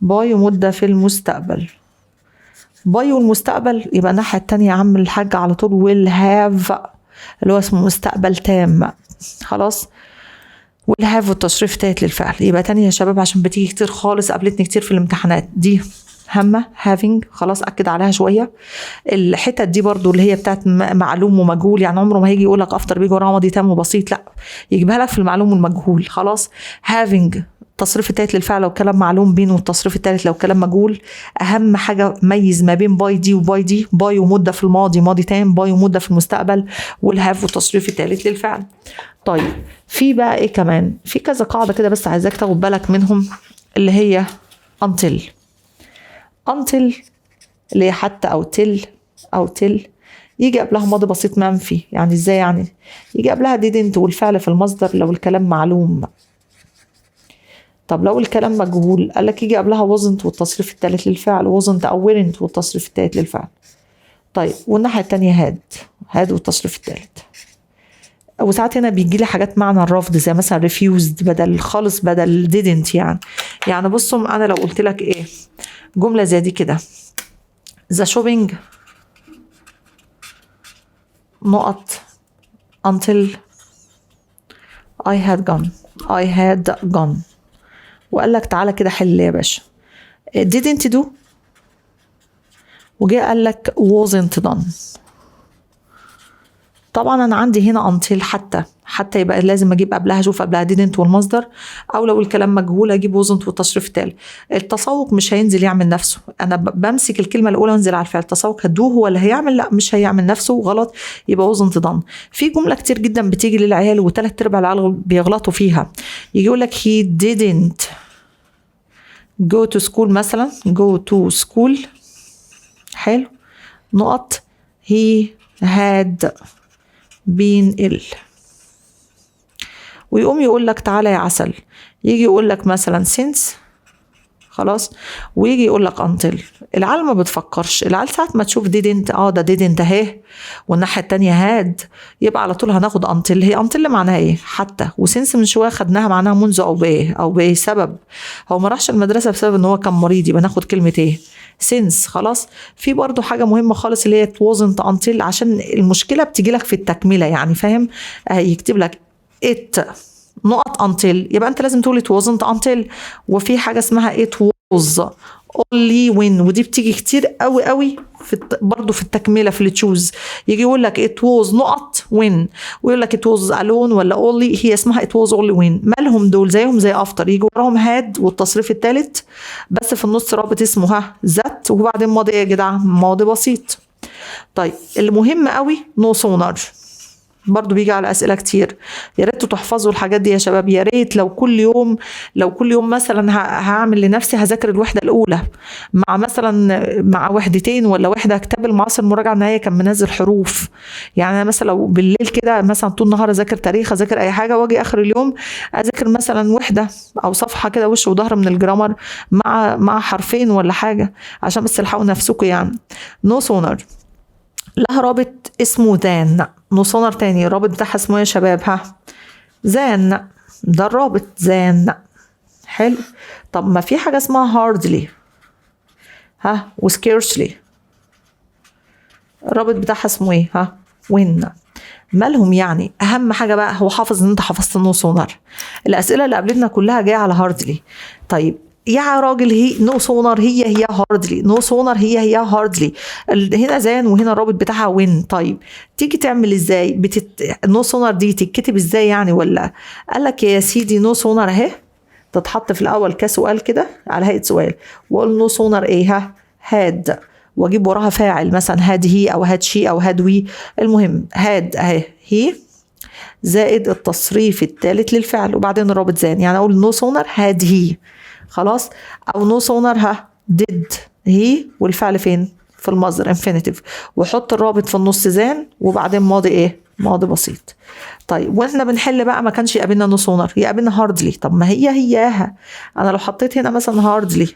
Speaker 1: by ومدة في المستقبل، by والمستقبل يبقى الناحية التانية يا عم الحاج على طول will have اللي هو اسمه مستقبل تام. خلاص، will have والتصريف التالت للفعل. يبقى تاني يا شباب عشان بتيجي كتير خالص، قابلتني كتير في الامتحانات دي، هامة having، خلاص أكد عليها شوية. الحتت دي برضو اللي هي بتاعت معلوم ومجهول، يعني عمره ما هيجي يقول لك after بيجي وراها ماضي تام وبسيط، لا يجيبها لك في المعلوم والمجهول. خلاص، having التصريف الثالث للفعل لو كلام معلوم، been والتصريف الثالث لو كلام مجهول. اهم حاجة ميز ما بين by دي و by دي، by ومده في الماضي ماضي تام، by ومده في المستقبل، will have والتصريف الثالث للفعل. طيب في بقى ايه كمان؟ في كذا قاعدة كده بس عايزاك تاخد بالك منهم، اللي هي until، until اللي هي حتى او till، او till يجي قبلها ماضي بسيط منفي. يعني ازاي؟ يعني يجي قبلها didn't والفعل في المصدر لو الكلام معلوم. طب لو الكلام مجهول؟ قال لك يجي قبلها wasn't والتصريف الثالث للفعل، wasn't او weren't والتصريف الثالث للفعل. طيب والناحية التانية had، had والتصريف الثالث. وساعات هنا بيجي لي حاجات معنى الرفض، زي مثلا refused بدل خالص بدل didn't. يعني بصوا، انا لو قلت لك ايه جملة زي دي كده: the shopping نقط until I had gone، I had gone، وقال لك تعالى كده حل يا باشا didn't do، وجه قال لك wasn't done. طبعا انا عندي هنا until حتى، حتى يبقى لازم اجيب قبلها، اشوف قبلها didn't والمصدر، او لو الكلام مجهول اجيب wasn't والتصريف التالت. التسوق مش هينزل يعمل نفسه، انا بمسك الكلمة الاولى وانزل على الفعل. التسوق ه do هو اللي هيعمل؟ لا، مش هيعمل نفسه، غلط، يبقى wasn't done. في جملة كتير جدا بتيجي للعيال وثلاث ارباع العيال بيغلطوا فيها، يجي يقول لك he didn't go to school مثلا، go to school، حلو، نقط he had been ill، ويقوم يقول لك تعالى يا عسل، يجي يقول لك مثلا since، خلاص، ويجي يقول لك until. العيال ما بتفكرش، العيال ساعة ما تشوف didn't، ده didn't اهي والناحية التانية had، يبقى على طول هناخد until. هي until معناها ايه؟ حتى. و since من شوية خدناها معناها منذ او بايه او بايه سبب. هو ما راحش المدرسة بسبب ان هو كان مريض، يبقى ناخد كلمة ايه؟ since. خلاص. في برضو حاجة مهمة خالص اللي هي it wasn't until، عشان المشكلة بتيجي لك في التكملة، يعني فاهم؟ يكتب لك it نقط until، يبقى انت لازم تقول it wasn't until. وفي حاجة اسمها it was only when، ودي بتيجي كتير قوي قوي برضه في التكملة في ال choose، يجي يقول لك it was نقط when، ويقول لك it was alone ولا only. هي اسمها it was only when. مالهم دول؟ زيهم زي after، يجي وراهم had والتصريف الثالث، بس في النص رابط اسمه ها that، وبعدين ماضي ايه يا جدع؟ ماضي بسيط. طيب، المهم قوي no sooner، برضو بيجي على اسئلة كتير. يا ريت تحفظوا الحاجات دي يا شباب. يا ريت لو كل يوم مثلا هعمل لنفسي هذاكر الوحدة الاولى مع مثلا مع وحدتين ولا وحده. كتاب المعاصر المراجعة النهائية كان منزل حروف، يعني انا مثلا لو بالليل كده مثلا طول النهار اذاكر تاريخ، اذاكر اي حاجه، واجي اخر اليوم اذاكر مثلا وحده او صفحة كده وش وظهر من ال grammar مع حرفين ولا حاجه، عشان بس تلحقوا نفسكم. يعني no sooner لها رابط اسمه than. no sooner تاني الرابط بتاعها اسمه ايه يا شباب؟ ها، than. ده الرابط than. حلو. طب ما في حاجة اسمها hardly ها و scarcely، الرابط بتاعها اسمه ايه؟ ها، when. مالهم يعني؟ اهم حاجة بقى هو حافظ ان انت حفظت ال no sooner. الاسئلة اللي قابلتنا كلها جاية على hardly. طيب يا راجل، هي no sooner هي هي hardly، no sooner هي هي hardly. هنا than وهنا الرابط بتاعها when. طيب تيجي تعمل ازاي؟ No sooner دي تتكتب ازاي يعني؟ ولا قال لك يا سيدي no sooner اهي تتحط في الاول كسؤال كده على هيئة سؤال، واقول no sooner ايه؟ ها، had، واجيب وراها فاعل، مثلا had he او had she او had we. المهم had اهي he زائد التصريف الثالث للفعل وبعدين الرابط than. يعني اقول no sooner had he، خلاص، او no sooner ها did he والفعل فين؟ في المصدر infinitive، وحط الرابط في النص than وبعدين ماضي ايه؟ ماضي بسيط. طيب، واحنا بنحل بقى ما كانش يقابلنا no sooner، يقابلنا hardly. طب ما هي هياها، انا لو حطيت هنا مثلا hardly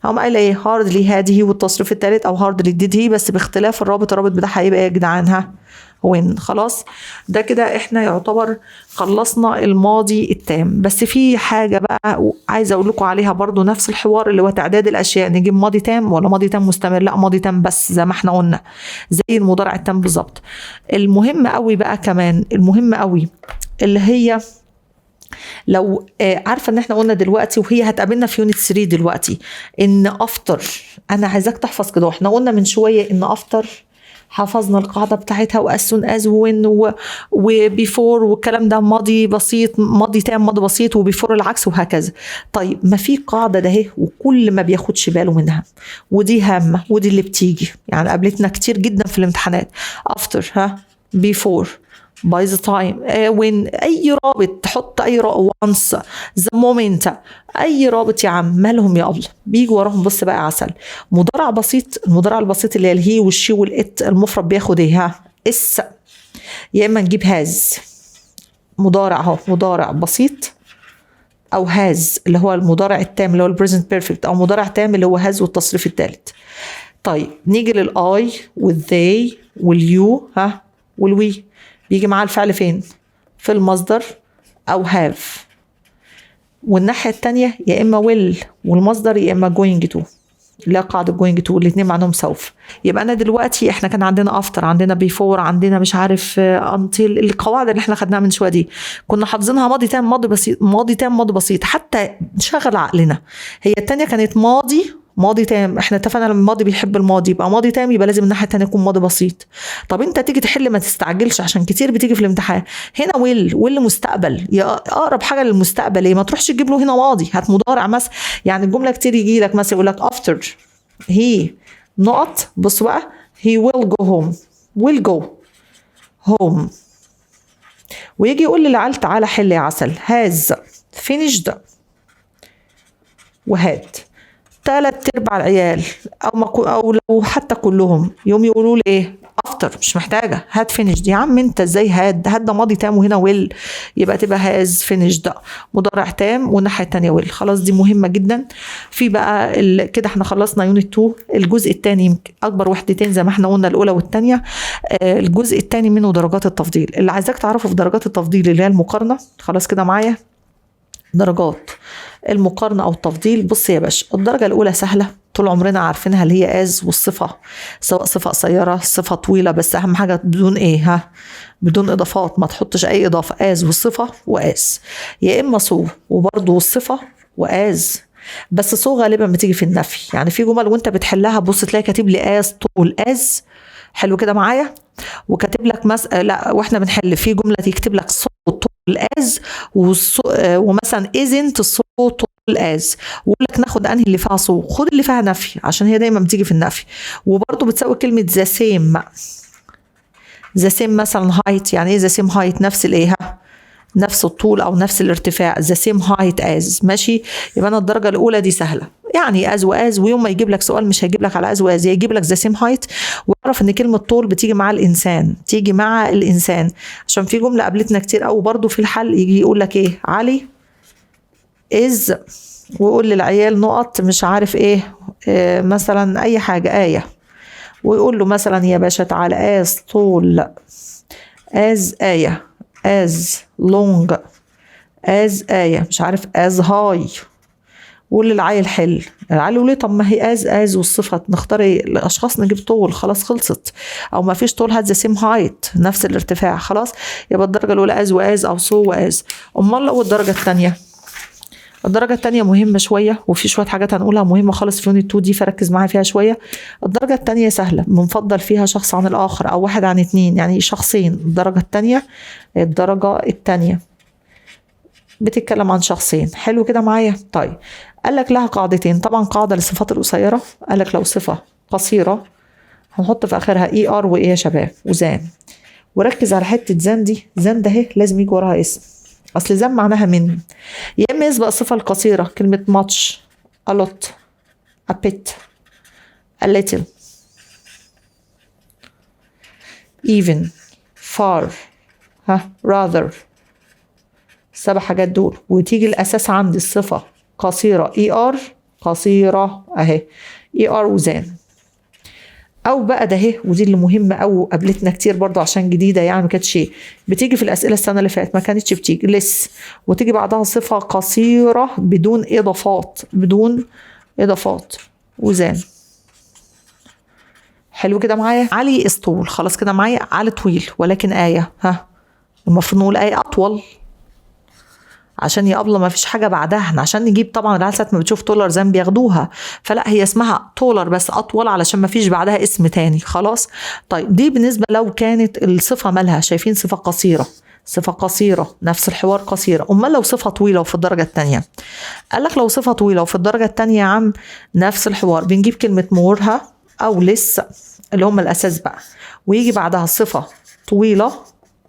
Speaker 1: هقوم قايله ايه؟ hardly had he والتصريف الثالث او hardly did he، بس باختلاف الرابط. الرابط بتاعها هيبقى ايه يا جدعان؟ ها، when. خلاص، ده كده احنا يعتبر خلصنا الماضي التام. بس في حاجة بقى عايزة اقول لكم عليها برضو، نفس الحوار اللي هو تعداد الاشياء، نجيب ماضي تام ولا ماضي تام مستمر؟ لا، ماضي تام بس، زي ما احنا قلنا زي المضارع التام بالظبط. المهم قوي بقى كمان، المهم قوي اللي هي لو عارفه ان احنا قلنا دلوقتي وهي هتقابلنا في unit 3 دلوقتي ان after، انا عايزاك تحفظ كده. احنا قلنا من شوية ان after حفظنا القاعدة بتاعتها، و as soon as when و before والكلام ده، ماضي بسيط، ماضي تام، ماضي بسيط، و before العكس وهكذا. طيب، ما في قاعدة ده اهي وكل ما بياخدش باله منها، ودي هامة ودي اللي بتيجي يعني قابلتنا كتير جدا في الامتحانات: after ها before، by the time، when، اي رابط تحط، اي رابط، once، the moment، اي رابط يا عم. مالهم يا الله؟ بيجي وراهم، بص بقى عسل، مضارع بسيط. المضارع البسيط اللي هي ال he وال she وال it المفرد بياخد ايه؟ ها، s، يا اما نجيب has. مضارع اهو، مضارع بسيط او has اللي هو المضارع التام اللي هو ال present perfect، او مضارع تام اللي هو has والتصريف الثالث. طيب، نيجي لل I وال they وال you ها وال we، بيجي معاه الفعل فين؟ في المصدر او have. والناحية التانية يا اما will والمصدر يا اما going to، لا قاعدة going to، الاثنين معناهم سوف. يبقى انا دلوقتي احنا كان عندنا after، عندنا before، عندنا مش عارف until، القواعد اللي احنا خدناها من شوية دي كنا حافظينها ماضي تام ماضي بسيط ماضي تام ماضي بسيط، حتى نشغل عقلنا. هي الثانية كانت ماضي ماضي تام، احنا اتفقنا لما الماضي بيحب الماضي يبقى ماضي تام، يبقى لازم الناحية الثانية يكون ماضي بسيط. طب انت تيجي تحل ما تستعجلش عشان كتير بتيجي في الامتحان. هنا will، will مستقبل، يا اقرب حاجة للمستقبل ايه؟ ما تروحش تجيب له هنا ماضي، هات مضارع مثلا. يعني الجملة كتير يجي لك مثلا يقول لك after he نقط، بص بقى he will go home، will go home، ويجي يقول للعيال تعالى حل يا عسل has finished و had. تلات ارباع العيال او ما او لو حتى كلهم يوم يقولوا لي ايه؟ after مش محتاجه had finished. يا عم انت ازاي had؟ had ده ماضي تام وهنا will، يبقى تبقى has finished مضارع تام والناحية الثانية will. خلاص دي مهمة جدا. في بقى كده احنا خلصنا unit 2. الجزء الثاني اكبر وحدتين زي ما احنا قلنا الاولى والثانية. الجزء الثاني منه درجات التفضيل. اللي عايزاك تعرفه في درجات التفضيل اللي هي المقارنة. خلاص كده معايا درجات المقارنة أو التفضيل. بص يا باشا، الدرجة الأولى سهلة طول عمرنا عارفينها، اللي هي as والصفة، سواء صفة قصيرة صفة طويلة، بس أهم حاجة بدون إيه؟ ها، بدون إضافات، ما تحطش أي إضافة، as والصفة و as، يا إما so وبرضه الصفة و as، بس so غالبا بتيجي في النفي. يعني في جمل وانت بتحلها بص تلاقي كاتب لي as tall as، حلو كده معايا، وكاتب لك لا واحنا بنحل في جملة يكتب لك so tall as ومثلا isn't so tall as، ويقول لك ناخد انهي اللي فيها so؟ خد اللي فيها نفي عشان هي دايما بتيجي في النفي. وبرده بتساوي كلمة the same، the same مثلا height. يعني ايه the same height؟ نفس الايه؟ نفس الطول او نفس الارتفاع، the same height as. ماشي، يبقى انا الدرجة الاولى دي سهلة، يعني as و as. ويوم ما يجيب لك سؤال مش هيجيب لك على as و as، يجيب لك the same height. واعرف ان كلمة tall بتيجي مع الانسان، تيجي مع الانسان، عشان في جملة قابلتنا كتير قوي برضو في الحل يجي يقول لك ايه؟ علي is، ويقول للعيال نقط مش عارف ايه، مثلا اي حاجة ايه، ويقول له مثلا يا باشا تعالى as tall as آية، as long as آية، مش عارف as high، وقول للعيل حل. العيل يقول لي طب ما هي as as والصفة، نختار ايه؟ الاشخاص نجيب tall، خلاص خلصت، او ما فيش tall هات the same height نفس الارتفاع. خلاص يبقى الدرجة الاولى as و as او so و as. امال لو الدرجة الثانية؟ الدرجة التانية مهمة شوية وفي شوية حاجات هنقولها مهمة خالص في unit 2 دي، فركز معايا فيها شوية. الدرجة التانية سهلة، بنفضل فيها شخص عن الآخر أو واحد عن اتنين، يعني شخصين. الدرجة التانية، الدرجة التانية بتتكلم عن شخصين. حلو كده معايا؟ طيب قال لك لها قاعدتين، طبعا قاعدة للصفات القصيرة، قال لك لو صفة قصيرة هنحط في آخرها er وإيه يا شباب؟ و than. وركز على حتة than دي، than ده اهي لازم يجي وراها اسم، اصل than معناها من، يا اما يسبق الصفة القصيرة كلمة much، a lot، a bit، a little، even، far، ها، rather، السبع حاجات دول. وتيجي الاساس عندي الصفة قصيرة er، قصيرة اهي er و than. او بقى ده اهي، ودي اللي مهمة قوي قابلتنا كتير برضو عشان جديدة، يعني ما كانتش بتيجي في الاسئلة السنة اللي فاتت، ما كانتش بتيجي less، وتيجي بعدها صفة قصيرة بدون اضافات، بدون اضافات و than. حلو كده معايا؟ علي is tall، خلاص كده معايا؟ علي طويل ولكن آية، ها المفروض نقول آية أطول عشان يا أبلة ما فيش حاجة بعدها، احنا عشان نجيب طبعا العيال ساعة ما بتشوف taller than بياخدوها، فلا هي اسمها taller بس أطول علشان ما فيش بعدها اسم تاني. خلاص طيب دي بالنسبة لو كانت الصفة مالها، شايفين صفة قصيرة، صفة قصيرة نفس الحوار قصيرة. أمال لو صفة طويلة وفي الدرجة التانية؟ قال لك لو صفة طويلة وفي الدرجة التانية يا عم نفس الحوار، بنجيب كلمة more ها أو less اللي هم الأساس بقى، ويجي بعدها صفة طويلة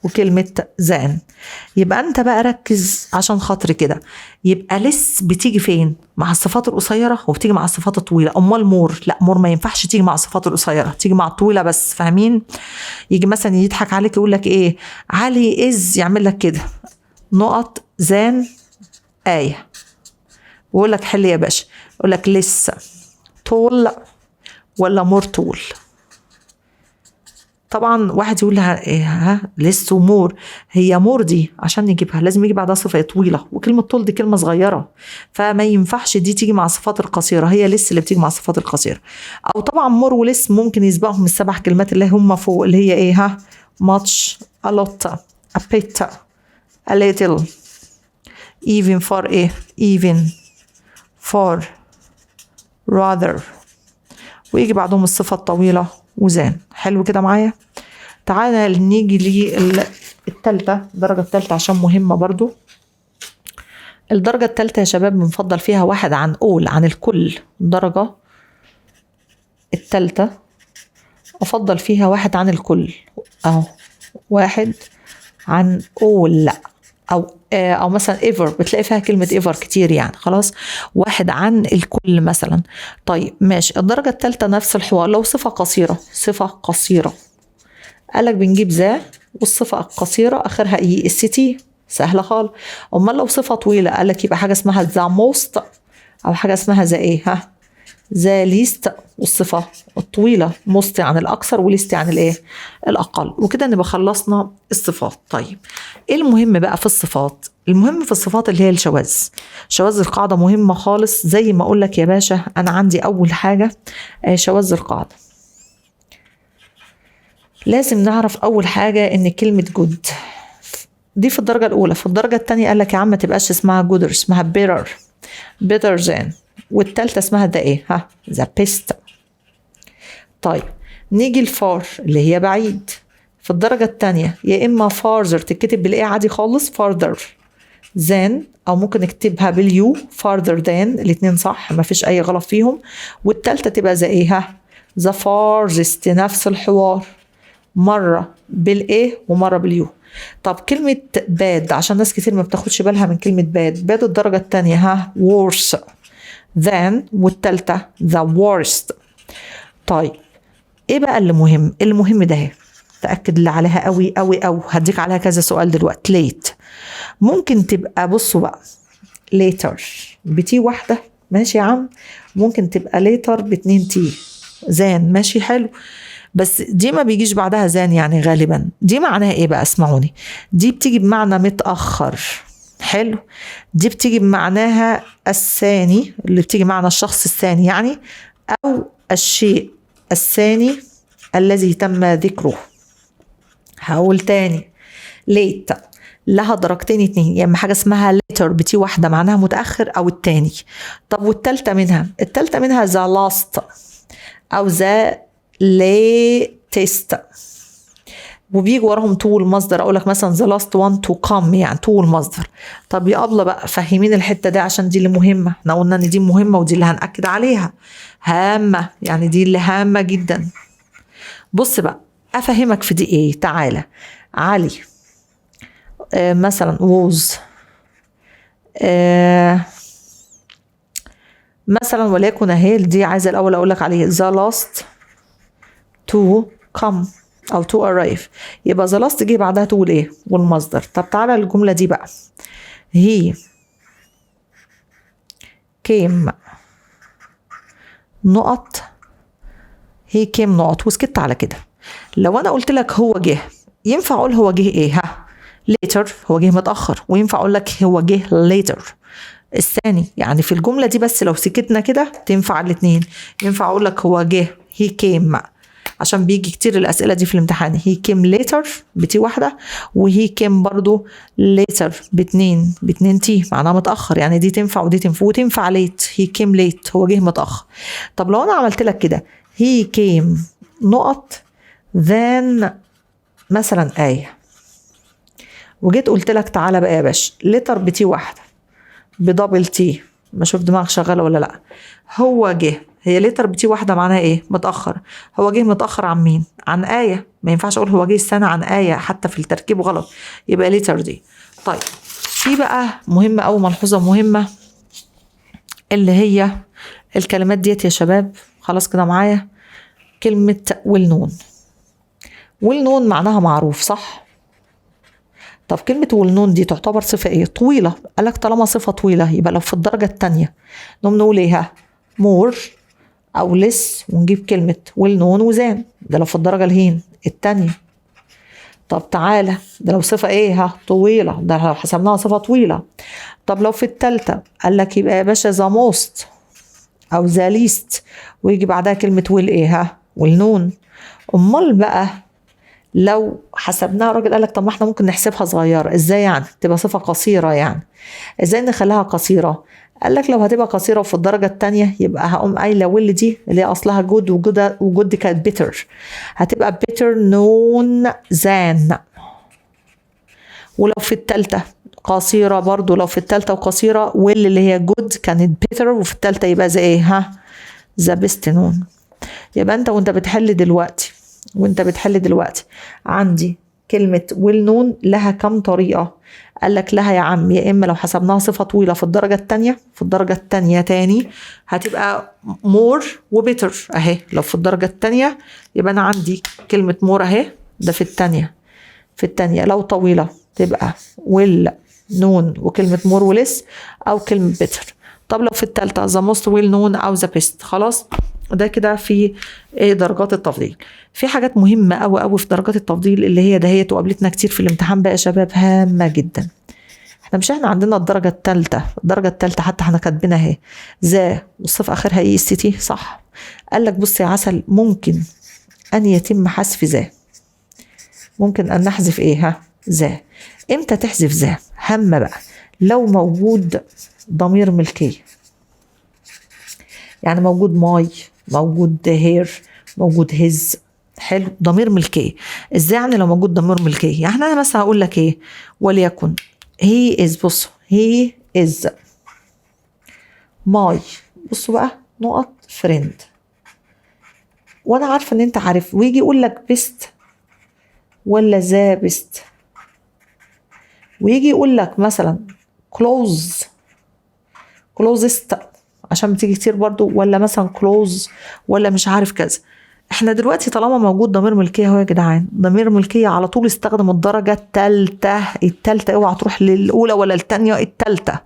Speaker 1: وكلمة than. يبقى أنت بقى ركز عشان خاطر كده، يبقى less بتيجي فين؟ مع الصفات القصيرة وبتيجي مع الصفات الطويلة. أمال more؟ لا more ما ينفعش تيجي مع الصفات القصيرة، تيجي مع الطويلة بس، فاهمين؟ يجي مثلا يضحك عليك يقول لك إيه؟ علي is، يعمل لك كده نقط than آية، ويقول لك حل يا باشا، يقول لك less tall ولا more tall؟ طبعا واحد يقول لها إيه ها less و more، هي more دي عشان نجيبها لازم يجي بعدها صفة طويلة، وكلمه tall دي كلمة صغيرة، فما ينفعش دي تيجي مع الصفات القصيرة، هي less اللي بتيجي مع الصفات القصيرة. او طبعا more و less ممكن يسبقهم السبع كلمات اللي هم فوق، اللي هي ايه ها much، a lot، a bit، a little، even، far ايه even، far، rather، ويجي بعدهم الصفة الطويلة و than. حلو كده معايا؟ تعالى نيجي للتالتة، الدرجة التالتة عشان مهمة برضو. الدرجة التالتة يا شباب بنفضل فيها واحد عن all، عن الكل. الدرجة التالتة أفضل فيها واحد عن الكل، أهو واحد عن all، أو مثلا ever، بتلاقي فيها كلمة ever كتير يعني. خلاص، واحد عن الكل مثلا. طيب ماشي، الدرجة الثالثة نفس الحوار، لو صفة قصيرة، صفة قصيرة قالك بنجيب the والصفة القصيرة آخرها est، سهلة خالص. أمال لو صفة طويلة قالك يبقى حاجة اسمها the most أو حاجة اسمها the إيه ها the least، والصفة الطويلة most عن الأكثر و least عن الإيه الأقل. وكده نبقى خلصنا الصفات. طيب إيه المهم بقى في الصفات؟ المهم في الصفات اللي هي الشواذ. شواذ القاعدة مهمة خالص. زي ما أقول لك يا باشا، أنا عندي أول حاجة شواذ القاعدة. لازم نعرف أول حاجة إن كلمة good دي في الدرجة الأولى. في الدرجة الثانية قال لك يا عم ما تبقاش اسمها gooder، اسمها better، better than. والتالتة اسمها the ايه ها the best. طيب نيجي ل far اللي هي بعيد. في الدرجة الثانية يا إما farther تتكتب بال a عادي خالص farther than، أو ممكن نكتبها بال u farther than، الاتنين صح ما فيش أي غلط فيهم. والتالتة تبقى the ايه ها the farthest، نفس الحوار، مرة بال a ومرة بال u. طب كلمة bad عشان ناس كتير ما بتاخدش بالها من كلمة bad. bad الدرجة التانية ها worse than، والتالتة the worst. طيب ايه بقى اللي مهم؟ المهم ده اهي، تأكد اللي عليها قوي قوي قوي، هديك عليها كذا سؤال دلوقتي. late ممكن تبقى، بصوا بقى، later ب t واحدة ماشي يا عم، ممكن تبقى later باتنين t than ماشي حلو، بس دي ما بيجيش بعدها than يعني غالبا. دي معناها ايه بقى؟ اسمعوني، دي بتيجي بمعنى متأخر، حلو، دي بتيجي بمعناها الثاني، اللي بتيجي معنى الشخص الثاني يعني، او الشيء الثاني الذي تم ذكره. هقول تاني، late لها درجتين اتنين، يا اما حاجة اسمها later ب t واحدة معناها متاخر او التاني. طب والتالتة منها؟ التالتة منها the last او the latest، وبيجي وراهم to المصدر. اقول لك مثلا the last one to come، يعني to المصدر. طب يا ابله بقى فهمين الحتة دي عشان دي اللي مهمه، احنا قلنا ان دي مهمة ودي اللي هنأكد عليها، هامة يعني، دي اللي هامة جدا. بص بقى افهمك في دي ايه. تعالى علي مثلا was مثلا وليكن اهي دي، عايزه الاول اقول لك عليه the last to come او to arrive، يبقى the last جه بعدها to الايه والمصدر. طب تعالى الجملة دي بقى، he came نقط، he came نقط، وسكت على كده. لو انا قلت لك هو جه، ينفع اقول هو جه ايه ها later، هو جه متاخر، وينفع اقول لك هو جه later الثاني. يعني في الجملة دي بس لو سكتنا كده تنفع الاثنين. ينفع اقول لك هو جه he came، عشان بيجي كتير الاسئلة دي في الامتحان، he came later ب t واحده، و he came برضو later باتنين t معناها متاخر، يعني دي تنفع ودي تنفع، وتنفع late، he came late هو جه متاخر. طب لو انا عملت لك كده he came نقط than مثلا آية، وجيت قلت لك تعالى بقى يا باشا later ب t واحدة ب double t، ما اشوف دماغك شغالة ولا لا. هو جه، هي later ب t واحدة معناها ايه؟ متاخر. هو جه متاخر عن مين؟ عن ايه. ما ينفعش اقول هو جه السنة عن ايه، حتى في التركيب غلط، يبقى later دي. طيب في بقى مهمة او ملحوظة مهمة اللي هي الكلمات ديت يا شباب، خلاص كده معايا. كلمة well known، well known معناها معروف صح؟ طب كلمة well known دي تعتبر صفة ايه؟ طويلة. قالك طالما صفة طويلة يبقى لو في الدرجة التانية نقوم نقول ايه ها؟ more او less ونجيب كلمة well known و than، ده لو في الدرجة الهين التانية. طب تعالى ده لو صفة ايه؟ ها، طويله، ده لو حسبناها صفة طويله. طب لو في التالتة، قال لك يبقى يا باشا the most او the least ويجي بعدها كلمة well ايه؟ ها، well known. امال بقى لو حسبناها، الراجل قال لك طب ما احنا ممكن نحسبها صغيره، ازاي يعني؟ تبقى صفة قصيره، يعني ازاي نخليها قصيره؟ قال لك لو هتبقى قصيرة وفي الدرجة الثانية يبقى هقوم قايله well دي اللي هي اصلها good و good و good كانت better، هتبقى better known than. ولو في الثالثة قصيرة برضو، لو في الثالثة وقصيره، well اللي هي good كانت better وفي الثالثة يبقى the ايه؟ ها، the best known. يبقى انت وانت بتحل دلوقتي عندي كلمة well known لها كم طريقة؟ قال لك لها يا عم يا إما لو حسبناها صفة طويلة في الدرجة التانية، في الدرجة التانية تاني هتبقى more و better أهي. لو في الدرجة التانية يبقى أنا عندي كلمة more أهي، ده في التانية. في التانية لو طويلة تبقى well known وكلمة more و less أو كلمة better. طب لو في التالتة the most well known أو the best. خلاص، ده كده في ايه؟ درجات التفضيل. في حاجات مهمة أوي أوي في درجات التفضيل اللي هي دهيت وقابلتنا كتير في الامتحان بقى يا شباب، هامة جدا. احنا مش احنا عندنا الدرجة الثالثة؟ الدرجة الثالثة حتى احنا كاتبينها اهي، the والصفة اخرها est، صح؟ قال لك بص يا عسل، ممكن ان يتم حذف the، ممكن ان نحذف ايه؟ ها، the. امتى تحذف the؟ هامة بقى، لو موجود ضمير ملكية، يعني موجود my، موجود her، موجود his. حلو، ضمير ملكية. ازاي يعني لو موجود ضمير ملكية؟ يعني انا مثلا هقول لك ايه؟ وليكن he is، بصوا، he is my، بصوا بقى، نقط friend، وانا عارفه ان انت عارف. ويجي يقول لك best ولا the best، ويجي يقول لك مثلا close، closest عشان بتيجي كتير برضو، ولا مثلا close ولا مش عارف كذا. احنا دلوقتي طالما موجود ضمير ملكية اهو يا جدعان، ضمير ملكية على طول استخدم الدرجة الثالثه. الثالثه، اوعى تروح للاولى ولا الثانيه، الثالثه.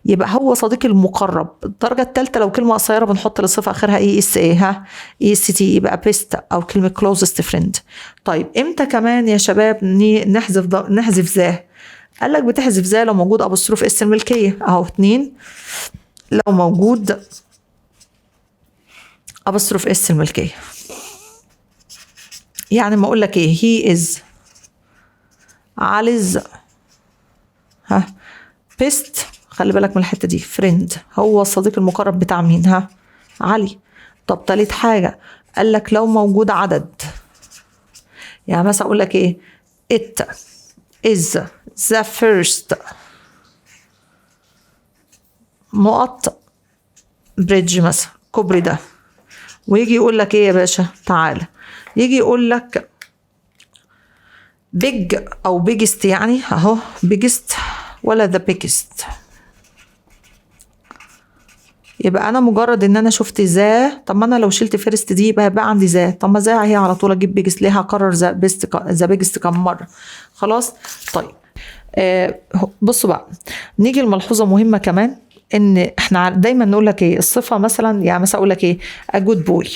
Speaker 1: يبقى هو صديقي المقرب، الدرجة الثالثه. لو كلمة قصيرة بنحط للصفه اخرها es ايه؟ ها، est، يبقى best او كلمة closest friend. طيب امتى كمان يا شباب نحذف the؟ قال لك بتحذف the لو موجود apostrophe s الملكية اهو، اتنين، لو موجود apostrophe s الملكيه. يعني ما اقول لك ايه؟ he is Ali's، ها، best، خلي بالك من الحتة دي، friend. هو الصديق المقرب بتاع مين؟ ها، علي. طب تالت حاجه، قال لك لو موجود عدد، يعني مثلا اقول لك ايه؟ it is the first نقط bridge مثلا، كوبري ده. ويجي يقول لك ايه يا باشا؟ تعالى، يجي يقول لك big او biggest، يعني اهو biggest ولا the biggest. يبقى انا مجرد ان انا شفت the، طب ما انا لو شلت first دي يبقى بقى عندي the، طب ما the هي على طول اجيب biggest، ليه هكرر the best the biggest كم مره؟ خلاص. طيب بصوا بقى، نيجي لملحوظه مهمة كمان، ان احنا دايما نقول لك ايه؟ الصفة مثلا، يعني مثلا اقول لك ايه؟ a good boy،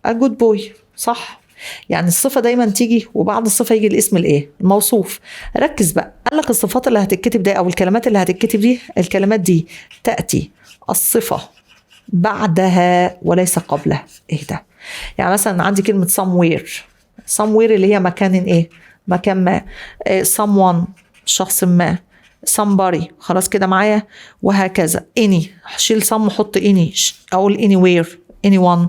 Speaker 1: a good boy، صح؟ يعني الصفة دايما تيجي وبعد الصفة يجي الاسم الايه؟ الموصوف. ركز بقى، قال لك الصفات اللي هتتكتب ده او الكلمات اللي هتتكتب دي، الكلمات دي تاتي الصفة بعدها وليس قبلها. ايه ده؟ يعني مثلا عندي كلمة somewhere، somewhere اللي هي مكان ايه؟ مكان ما. إيه؟ someone شخص ما، somebody، خلاص كده معايا؟ وهكذا. any، شيل some وحط any، اقول anywhere، anyone.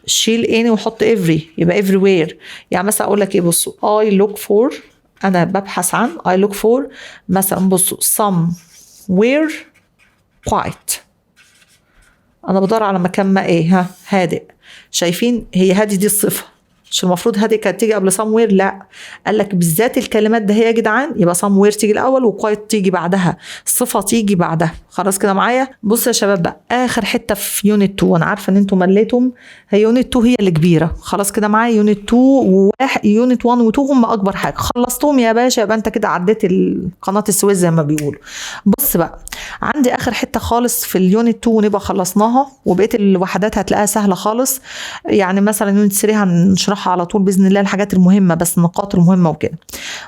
Speaker 1: شيل any وحط every، يبقى everywhere. يعني مثلا اقول لك ايه؟ بصوا، I look for، انا ببحث عن، I look for مثلا، بصوا، somewhere quiet، انا بدور على مكان ما ايه؟ ها، هادئ. شايفين؟ هي هادي دي الصفه، مش المفروض هادئ كانت تيجي قبل somewhere؟ لا، قال لك بالذات الكلمات ده هي يا جدعان، يبقى somewhere تيجي الاول و quiet تيجي بعدها، الصفة تيجي بعدها. خلاص كده معايا؟ بص يا شباب بقى، اخر حتة في unit 2، انا عارفه ان انتم مليتم، هي unit 2 هي اللي كبيره. خلاص كده معايا؟ unit 2 وواحد، unit 1 و2 هم اكبر حاجه. خلصتهم يا باشا، يبقى انت كده عديت قناة السويس زي ما بيقولوا. بص بقى، عندي اخر حتة خالص في ال unit 2 ونبقى خلصناها، وبقية الوحدات هتلاقيها سهلة خالص. يعني مثلا unit 3 هنشرحها على طول باذن الله، الحاجات المهمة بس، النقاط المهمة وكده.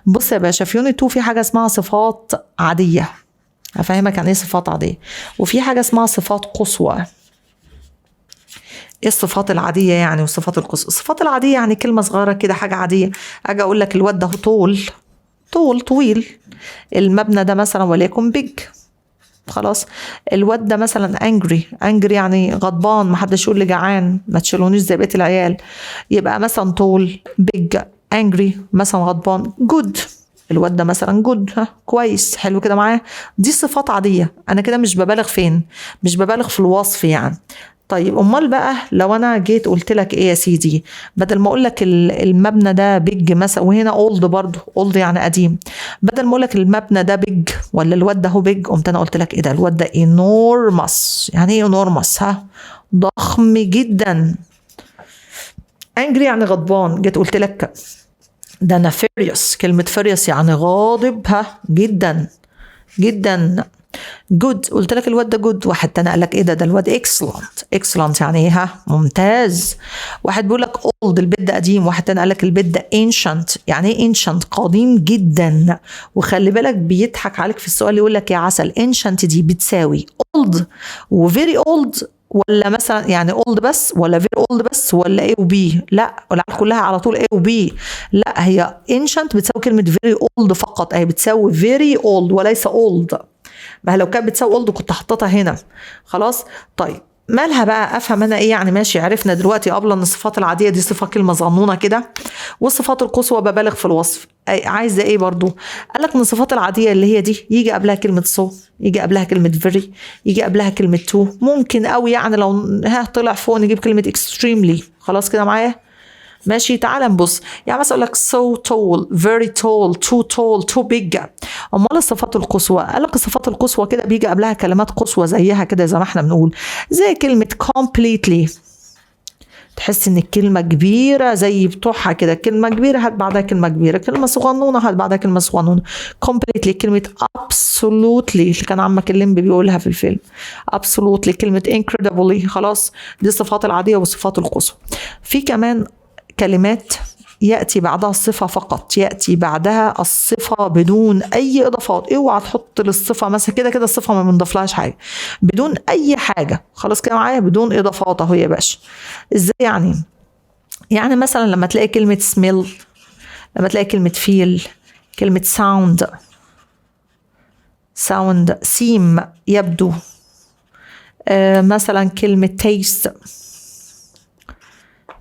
Speaker 1: بص يا باشا، في unit 2 في حاجة اسمها صفات عاديه، هفهمك يعني ايه صفات عاديه، وفي حاجة اسمها صفات قصوى. ايه الصفات العادية يعني والصفات القصوى؟ الصفات العادية يعني كلمة صغيرة كده، حاجة عاديه. اجي اقول لك الواد ده tall، tall طويل. المبنى ده مثلا وليكن big. خلاص، الواد ده مثلا angry، angry يعني غضبان، ما حدش يقول لي جعان، ما تشيلونيش زي بقية العيال. يبقى مثلا tall، big، angry مثلا غضبان، good، الواد ده مثلا good، ها كويس. حلو كده معايا؟ دي صفات عاديه، انا كده مش ببالغ فين؟ مش ببالغ في الوصف يعني. طيب، امال بقى لو انا جيت قلت لك ايه يا سيدي؟ بدل ما اقول لك المبنى ده big مثلا، وهنا old برضو، old يعني قديم، بدل ما اقول لك المبنى ده big ولا الواد ده هو big، قمت انا قلت لك ايه ده؟ الواد ده enormous. يعني ايه enormous؟ ها، ضخم جدا. angry يعني غضبان، جيت قلت لك ده انا furious. كلمة furious يعني غاضب، ها، جدا جدا. good، قلت لك الواد ده good، واحد تاني قال لك ايه ده؟ ده الواد excellent. excellent يعني ايه؟ ها، ممتاز. واحد بيقول لك old، البيت ده قديم، واحد تاني قال لك البيت ده ancient. يعني ايه ancient؟ قديم جدا. وخلي بالك، بيضحك عليك في السؤال، يقول لك يا عسل ancient دي بتساوي old و very old، ولا مثلا يعني old بس، ولا very old بس، ولا A و B؟ لا، العيال كلها على طول A و B. لا، هي ancient بتساوي كلمة very old فقط، هي بتساوي very old وليس old. ما هي لو كانت بتساوي old كنت حطيتها هنا. خلاص، طيب مالها بقى؟ افهم انا ايه يعني؟ ماشي، عرفنا دلوقتي قبل ان الصفات العادية دي صفة كلمة صغنونه كده، والصفات القصوى ببالغ في الوصف. عايزه ايه برضو؟ قال لك من الصفات العادية اللي هي دي يجي قبلها كلمة so، يجي قبلها كلمة very، يجي قبلها كلمة too، ممكن قوي يعني لو ها طلع فوق نجيب كلمة extremely. خلاص كده معايا؟ ماشي، تعال نبص. يعني مثلا اقول لك so tall، very tall، too tall، too big. امال الصفات القصوى؟ قال لك الصفات القصوى كده بيجي قبلها كلمات قصوى زيها كده، زي ما احنا بنقول، زي كلمة completely. تحس ان الكلمة كبيرة زي بتوعها كده، كلمة كبيرة هات بعدها كلمة كبيرة، كلمة صغنونة هات بعدها كلمة صغنونة، completely. كلمة absolutely اللي كان عمك الليمبي بيقولها في الفيلم، absolutely. كلمة incredibly. خلاص، دي الصفات العادية والصفات القصوى. في كمان كلمات ياتي بعدها الصفة فقط، ياتي بعدها الصفة بدون اي اضافات. اوعى تحط للصفه مثلا، كده كده الصفة ما بنضيفلهاش حاجه، بدون اي حاجه. خلاص كده معايا؟ بدون اضافات اهو يا باشا. ازاي يعني؟ يعني مثلا لما تلاقي كلمة smell، لما تلاقي كلمة feel، كلمة sound، sound، seem يبدو، مثلا كلمة taste،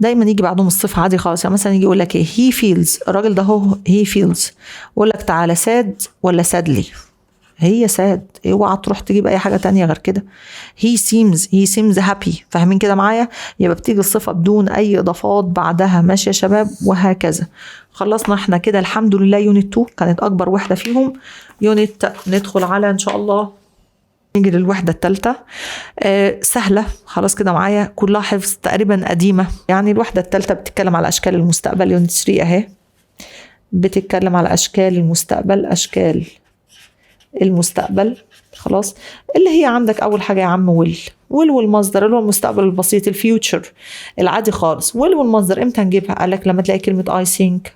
Speaker 1: دايما يجي بعدهم الصفة عادي خالص. يعني مثلا يجي يقول لك ايه؟ he feels، الراجل ده هو he feels، يقول لك تعالى sad ولا sadly؟ هي sad، اوعى تروح تجيب اي حاجة تانية غير كده. he seems، he seems happy. فاهمين كده معايا؟ يبقى بتيجي الصفة بدون اي اضافات بعدها. ماشي يا شباب؟ وهكذا. خلصنا احنا كده الحمد لله. unit 2 كانت اكبر وحده فيهم unit. ندخل على ان شاء الله، نيجي للوحدة الثالثة. سهلة، خلاص كده معايا؟ كلها حفظ تقريبا، قديمة يعني. الوحدة الثالثة بتتكلم على أشكال المستقبل. unit 3 أهي بتتكلم على أشكال المستقبل، أشكال المستقبل. خلاص، اللي هي عندك أول حاجة يا عم will، will والمصدر، اللي هو المستقبل البسيط، ال future العادي خالص. will والمصدر امتى نجيبها؟ قال لك لما تلاقي كلمة I think.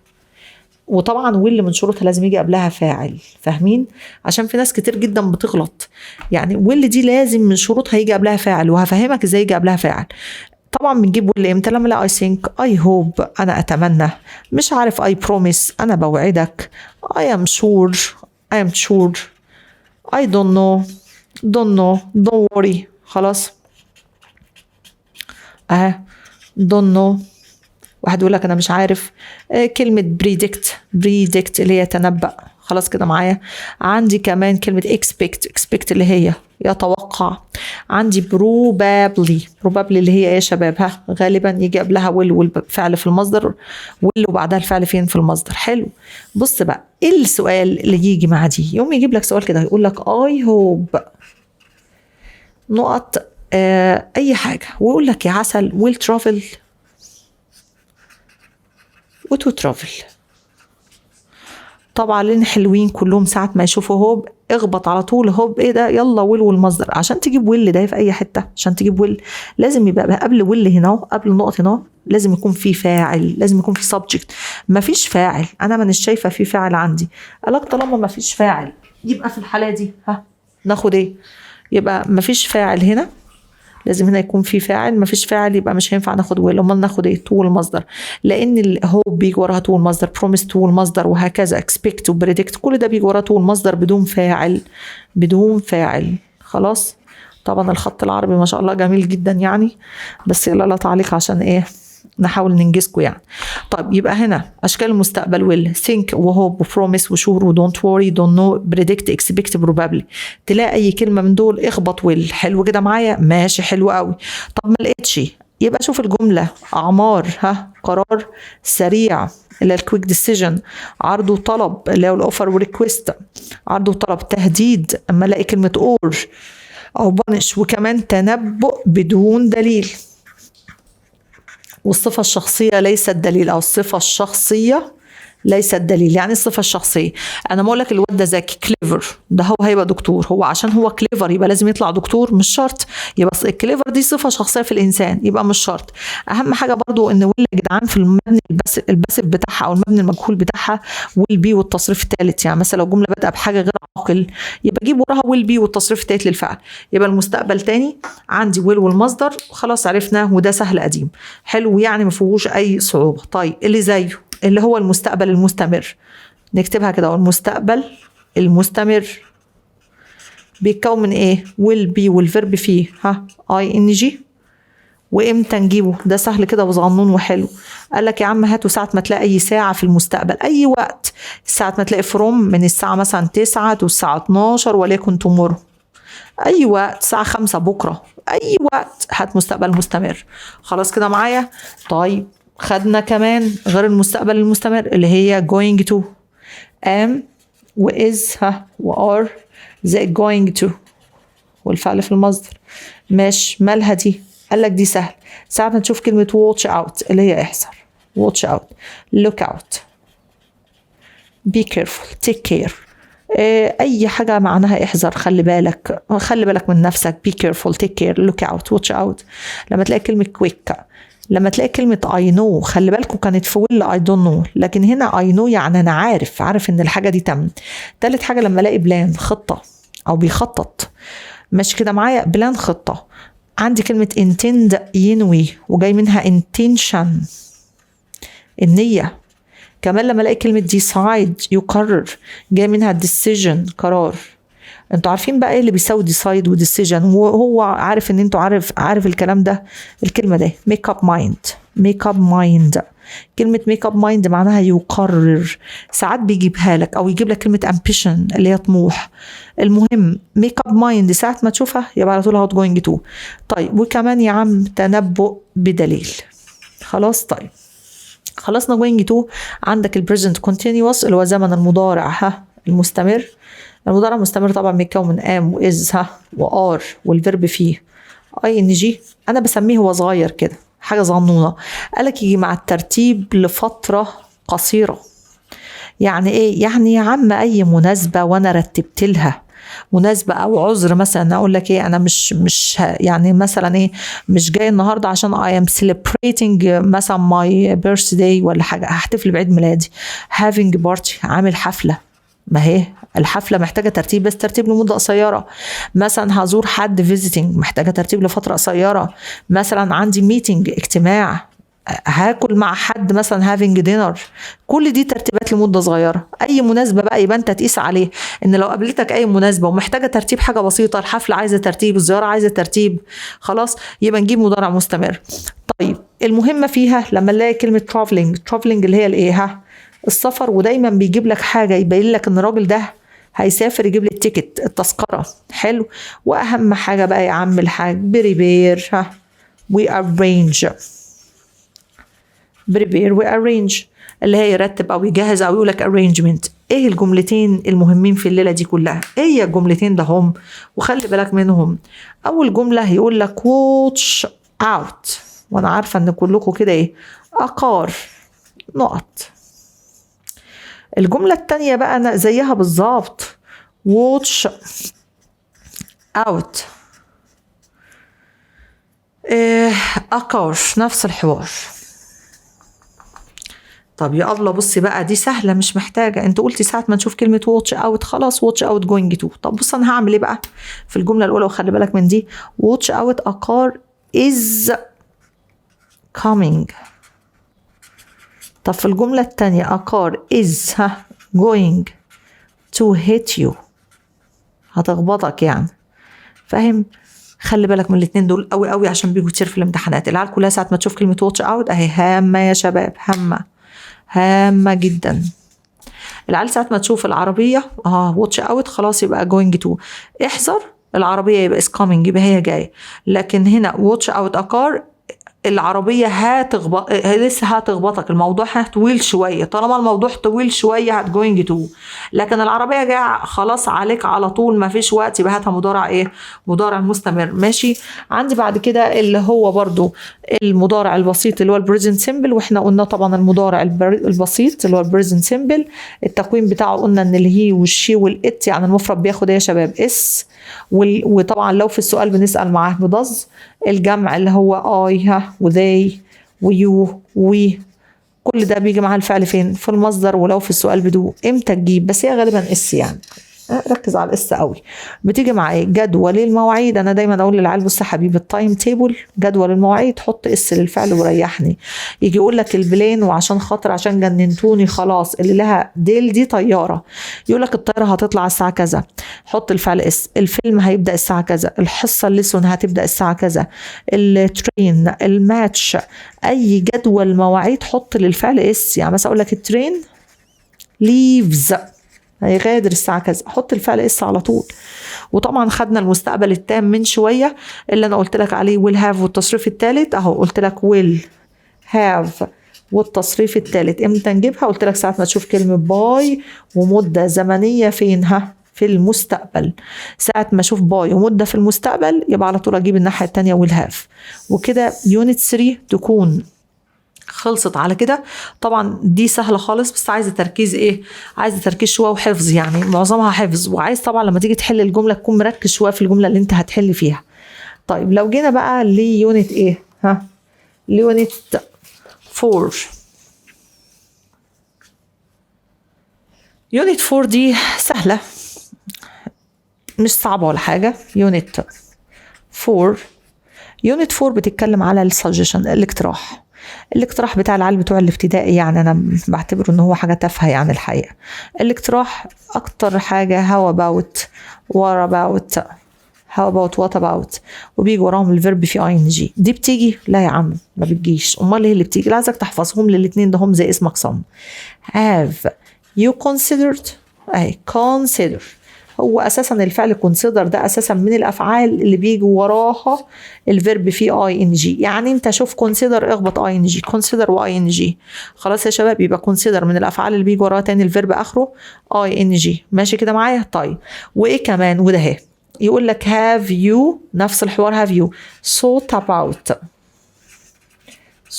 Speaker 1: وطبعا will من شروطها لازم يجي قبلها فاعل. فاهمين؟ عشان في ناس كتير جدا بتغلط. يعني will دي لازم من شروطها يجي قبلها فاعل، وهفهمك ازاي يجي قبلها فاعل. طبعا بنجيب will امتى؟ لما لا I think، I hope انا اتمنى، مش عارف، I promise انا بوعدك، I am sure، I am sure، I don't know، don't know، don't worry. خلاص، اهي don't know، واحد يقول لك انا مش عارف. كلمة predict، predict اللي هي تنبأ. خلاص كده معايا؟ عندي كمان كلمة expect، expect اللي هي يتوقع. عندي probably، probably اللي هي ايه يا شباب؟ ها، غالبا. يجي قبلها will والفعل في المصدر، will وبعدها الفعل فين؟ في المصدر. حلو. بص بقى، ايه السؤال اللي يجي مع دي؟ يوم يجيب لك سؤال كده، يقول لك I hope نقط اي حاجه، ويقول لك يا عسل will travel و to travel. طبعا لين حلوين كلهم ساعة ما يشوفوا hope اخبط على طول hope، ايه ده؟ يلا will والمصدر. عشان تجيب will ده في اي حتة، عشان تجيب will لازم يبقى قبل will هنا، قبل النقط هنا لازم يكون في فاعل، لازم يكون في subject. مفيش فاعل، انا مانيش شايفة في فاعل عندي. قالك طالما مفيش فاعل يبقى في الحالة دي ها ناخد ايه؟ يبقى مفيش فاعل هنا، لازم هنا يكون في فاعل، مفيش فاعل يبقى مش هينفع ناخد will. امال ناخد ايه؟ to المصدر، لان ال hope بيجي وراها to المصدر، promise to المصدر، وهكذا، expect و predict كل ده بيجي وراه to المصدر بدون فاعل، بدون فاعل. خلاص. طبعا الخط العربي ما شاء الله جميل جدا يعني، بس يلا لا تعليق عشان ايه نحاول ننجزكم يعني. طيب يبقى هنا اشكال المستقبل will، think و hope و promise و sure و don't worry، don't know، predict، expect، probably. تلاقي اي كلمة من دول اخبط will. حلو كده معايا؟ ماشي، حلو قوي. طب ما لقيتش يبقى شوف الجملة اعمار، ها قرار سريع اللي هي ال quick decision، عرض وطلب اللي هو ال offer و request، عرض وطلب، تهديد اما الاقي كلمة or او punish، وكمان تنبؤ بدون دليل. والصفة الشخصية ليست دليل، أو الصفة الشخصية ليست دليل. يعني الصفة الشخصية، أنا بقول لك الواد ده ذكي clever، ده هو هيبقى دكتور، هو عشان هو clever يبقى لازم يطلع دكتور؟ مش شرط. يبقى ال clever دي صفة شخصية في الإنسان، يبقى مش شرط. أهم حاجة برضو إن will يا جدعان في المبني ال passive بتاعها أو المبني المجهول بتاعها will be والتصريف الثالث. يعني مثلا لو جملة بادئة بحاجة غير عاقل يبقى جيب وراها will be والتصريف الثالث للفعل. يبقى المستقبل تاني عندي will والمصدر، خلاص عرفناه، وده سهل قديم حلو يعني ما فيهوش اي صعوبة. طيب اللي زيه اللي هو المستقبل المستمر، نكتبها كده، المستقبل المستمر بيتكون من ايه؟ will be وال verb فيه ها ing. وامتى نجيبه؟ ده سهل كده وصغنون وحلو. قال لك يا عم هاته ساعة ما تلاقي اي ساعة في المستقبل، اي وقت، ساعة ما تلاقي from من الساعة مثلا 9 والساعة 12 وليكن tomorrow، اي وقت، الساعة 5 بكرة، اي وقت هات مستقبل مستمر. خلاص كده معايا؟ طيب خدنا كمان غير المستقبل المستمر اللي هي going to، am و is ها و are زائد going to والفعل في المصدر. ماشي، مالها دي؟ قال لك دي سهل، ساعة ما تشوف كلمة watch out اللي هي احذر، watch out، look out، be careful، take care، اي حاجة معناها احذر، خلي بالك، خلي بالك من نفسك، be careful، take care، look out، watch out. لما تلاقي كلمة quick، لما تلاقي كلمة I know، خلي بالكم كانت في will I don't know، لكن هنا I know يعني أنا عارف، عارف إن الحاجة دي تم. تالت حاجة لما ألاقي plan خطة أو بيخطط، ماشي كده معايا؟ plan خطة. عندي كلمة intend ينوي وجاي منها intention النية. كمان لما الاقي كلمة decide يقرر، جاي منها decision قرار. انتوا عارفين بقى ايه اللي بيساوي decide و decision، وهو عارف ان انتوا عارف الكلام ده، الكلمة ده make up mind. make up mind، كلمة make up mind معناها يقرر. ساعات بيجيبها لك او يجيب لك كلمة ambition اللي هي طموح. المهم make up mind ساعة ما تشوفها يبقى على طول هات going to. طيب وكمان يا عم تنبؤ بدليل. خلاص. طيب خلصنا going to. عندك ال present continuous اللي هو زمن المضارع ها المستمر. المضارع المستمر طبعا بيتكون من am و is ها و are وال verb فيه ing. انا بسميه هو صغير كده، حاجة صغنونه. قالك يجي مع الترتيب لفترة قصيره. يعني ايه؟ يعني يا عم اي مناسبة وانا رتبت لها مناسبة او عذر، مثلا اقول لك ايه، انا مش يعني مثلا ايه، مش جاي النهارده عشان I am celebrating مثلا my birthday ولا حاجة، هحتفل بعيد ميلادي، having party عامل حفلة، ما هي الحفلة محتاجة ترتيب بس ترتيب لمدة قصيرة. مثلا هزور حد visiting محتاجة ترتيب لفترة قصيرة. مثلا عندي meeting اجتماع، هاكل مع حد مثلا having dinner، كل دي ترتيبات لمدة صغيرة. اي مناسبة بقى يبقى انت تقيس عليه ان لو قابلتك اي مناسبة ومحتاجة ترتيب حاجة بسيطه، الحفلة عايزه ترتيب، الزيارة عايزه ترتيب، خلاص يبقى نجيب مضارع مستمر. طيب المهمة فيها لما نلاقي كلمة traveling، traveling اللي هي الايه ها السفر، ودايما بيجيب لك حاجة يبين لك ان الراجل ده هيسافر، يجيب لي ال ticket التذكره. حلو. واهم حاجة بقى يا عم الحاج prepare ها و arrange. prepare و arrange، اللي هي يرتب او يجهز او يقول لك arrangement. ايه الجملتين المهمين في الليلة دي كلها؟ ايه الجملتين ده هم؟ وخلي بالك منهم. اول جملة هيقول لك watch out، وانا عارفه ان كلكم كده ايه، a car نقط. الجملة التانية بقى أنا زيها بالظبط، watch out إيه، a car، نفس الحوار. طب يا الله، بصي بقى، دي سهلة مش محتاجه. انت قلتي ساعة ما نشوف كلمة watch out خلاص watch out going to. طب بص، انا هعمل ايه بقى في الجملة الاولى؟ وخلي بالك من دي، watch out a car is coming. طب في الجملة الثانية a car is ها going to hit you، هتخبطك يعني، فاهم؟ خلي بالك من الاثنين دول قوي قوي عشان بيجوا كتير في الامتحانات. العيال كلها ساعة ما تشوف كلمة watch out اهي، هامة يا شباب، هامة هامة جدا. العيال ساعة ما تشوف العربية watch out خلاص يبقى going to، احذر العربية يبقى is coming، يبقى هي جاية. لكن هنا watch out a car، العربية هتخبط، لسه هتخبطك، الموضوع طويل شوية. طالما الموضوع طويل شوية هات going to. لكن العربية جاية خلاص عليك على طول، ما فيش وقت، يبقى هاتها مضارع ايه؟ مضارع مستمر. ماشي. عندي بعد كده اللي هو برضو المضارع البسيط اللي هو ال present simple، واحنا قلنا طبعا المضارع البسيط اللي هو ال present simple التكوين بتاعه قلنا ان ال he وال she وال it، يعني المفرد بياخد ايه يا شباب؟ s، وطبعا لو في السؤال بنسأل معاه ب does. الجمع اللي هو I ها و they و you we، كل ده بيجي مع الفعل فين؟ في المصدر، ولو في السؤال ب do. امتى تجيب؟ بس هي غالبا s يعني، ركز على ال s قوي. بتيجي مع ايه؟ جدول المواعيد. انا دايما اقول للعيال بص يا حبيبي، ال time table جدول المواعيد، حط s للفعل وريحني. يجي يقول لك ال plane، وعشان خاطر عشان جننتوني خلاص، اللي لها ديل دي طياره، يقول لك الطيارة هتطلع الساعة كذا، حط الفعل s. الفيلم هيبدا الساعة كذا، الحصة ال lesson هتبدا الساعة كذا، ال train، ال match، اي جدول مواعيد حط للفعل s. يعني مثلا اقول لك ال train leaves، هيغادر الساعة كذا، حط الفعل s على طول. وطبعا خدنا المستقبل التام من شوية اللي انا قلت لك عليه will have والتصريف الثالث اهو. قلت لك will have والتصريف الثالث امتى نجيبها؟ قلت لك ساعة ما تشوف كلمة by ومدة زمنية فينها؟ في المستقبل. ساعة ما اشوف by ومدة في المستقبل يبقى على طول اجيب الناحية التانية will have. وكده unit 3 تكون خلصت على كده. طبعا دي سهلة خالص، بس عايزه تركيز ايه؟ عايزه تركيز شوية وحفظ، يعني معظمها حفظ. وعايز طبعا لما تيجي تحل الجملة تكون مركز شوية في الجملة اللي انت هتحل فيها. طيب، لو جينا بقى ل unit ايه؟ ها، ل unit 4. unit 4 دي سهله، مش صعبة ولا حاجه. unit 4، unit 4 بتتكلم على ال suggestion، الاقتراح. الاقتراح بتاع العيال بتوع الابتدائي، يعني انا بعتبره ان هو حاجة تافهة يعني الحقيقه. الاقتراح اكتر حاجة how about، what about، how about، what about، وبيجي وراهم ال verb في ing. دي بتيجي؟ لا يا عم ما بتجيش. امال ايه اللي بتيجي؟ لا، عايزك تحفظهم للاثنين ده هم زي اسمك صم. have you considered اهي consider. هو اساسا الفعل consider ده اساسا من الافعال اللي بيجي وراها ال verb فيه ing. يعني انت شوف consider اخبط ing، consider و ing. خلاص يا شباب، يبقى consider من الافعال اللي بيجي وراها تاني ال verb اخره ing. ماشي كده معايا؟ طيب، وايه كمان؟ وده اهي، يقول لك have you، نفس الحوار، have you thought about،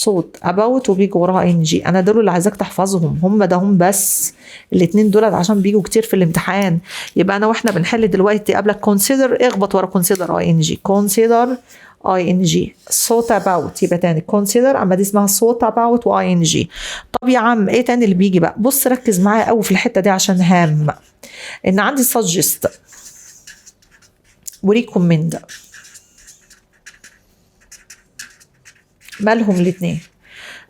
Speaker 1: thought about وبيجي وراها ing. انا دول اللي عايزاك تحفظهم، هم ده هم بس الاثنين دول عشان بيجوا كتير في الامتحان. يبقى انا واحنا بنحل دلوقتي قبلك consider اخبط ورا consider ing، consider ing، thought about. يبقى تاني consider، اما دي اسمها thought about و ing. طب يا عم، ايه تاني اللي بيجي بقى؟ بص، ركز معايا قوي في الحتة دي عشان هام. ان عندي suggest و recommend، مالهم الاثنين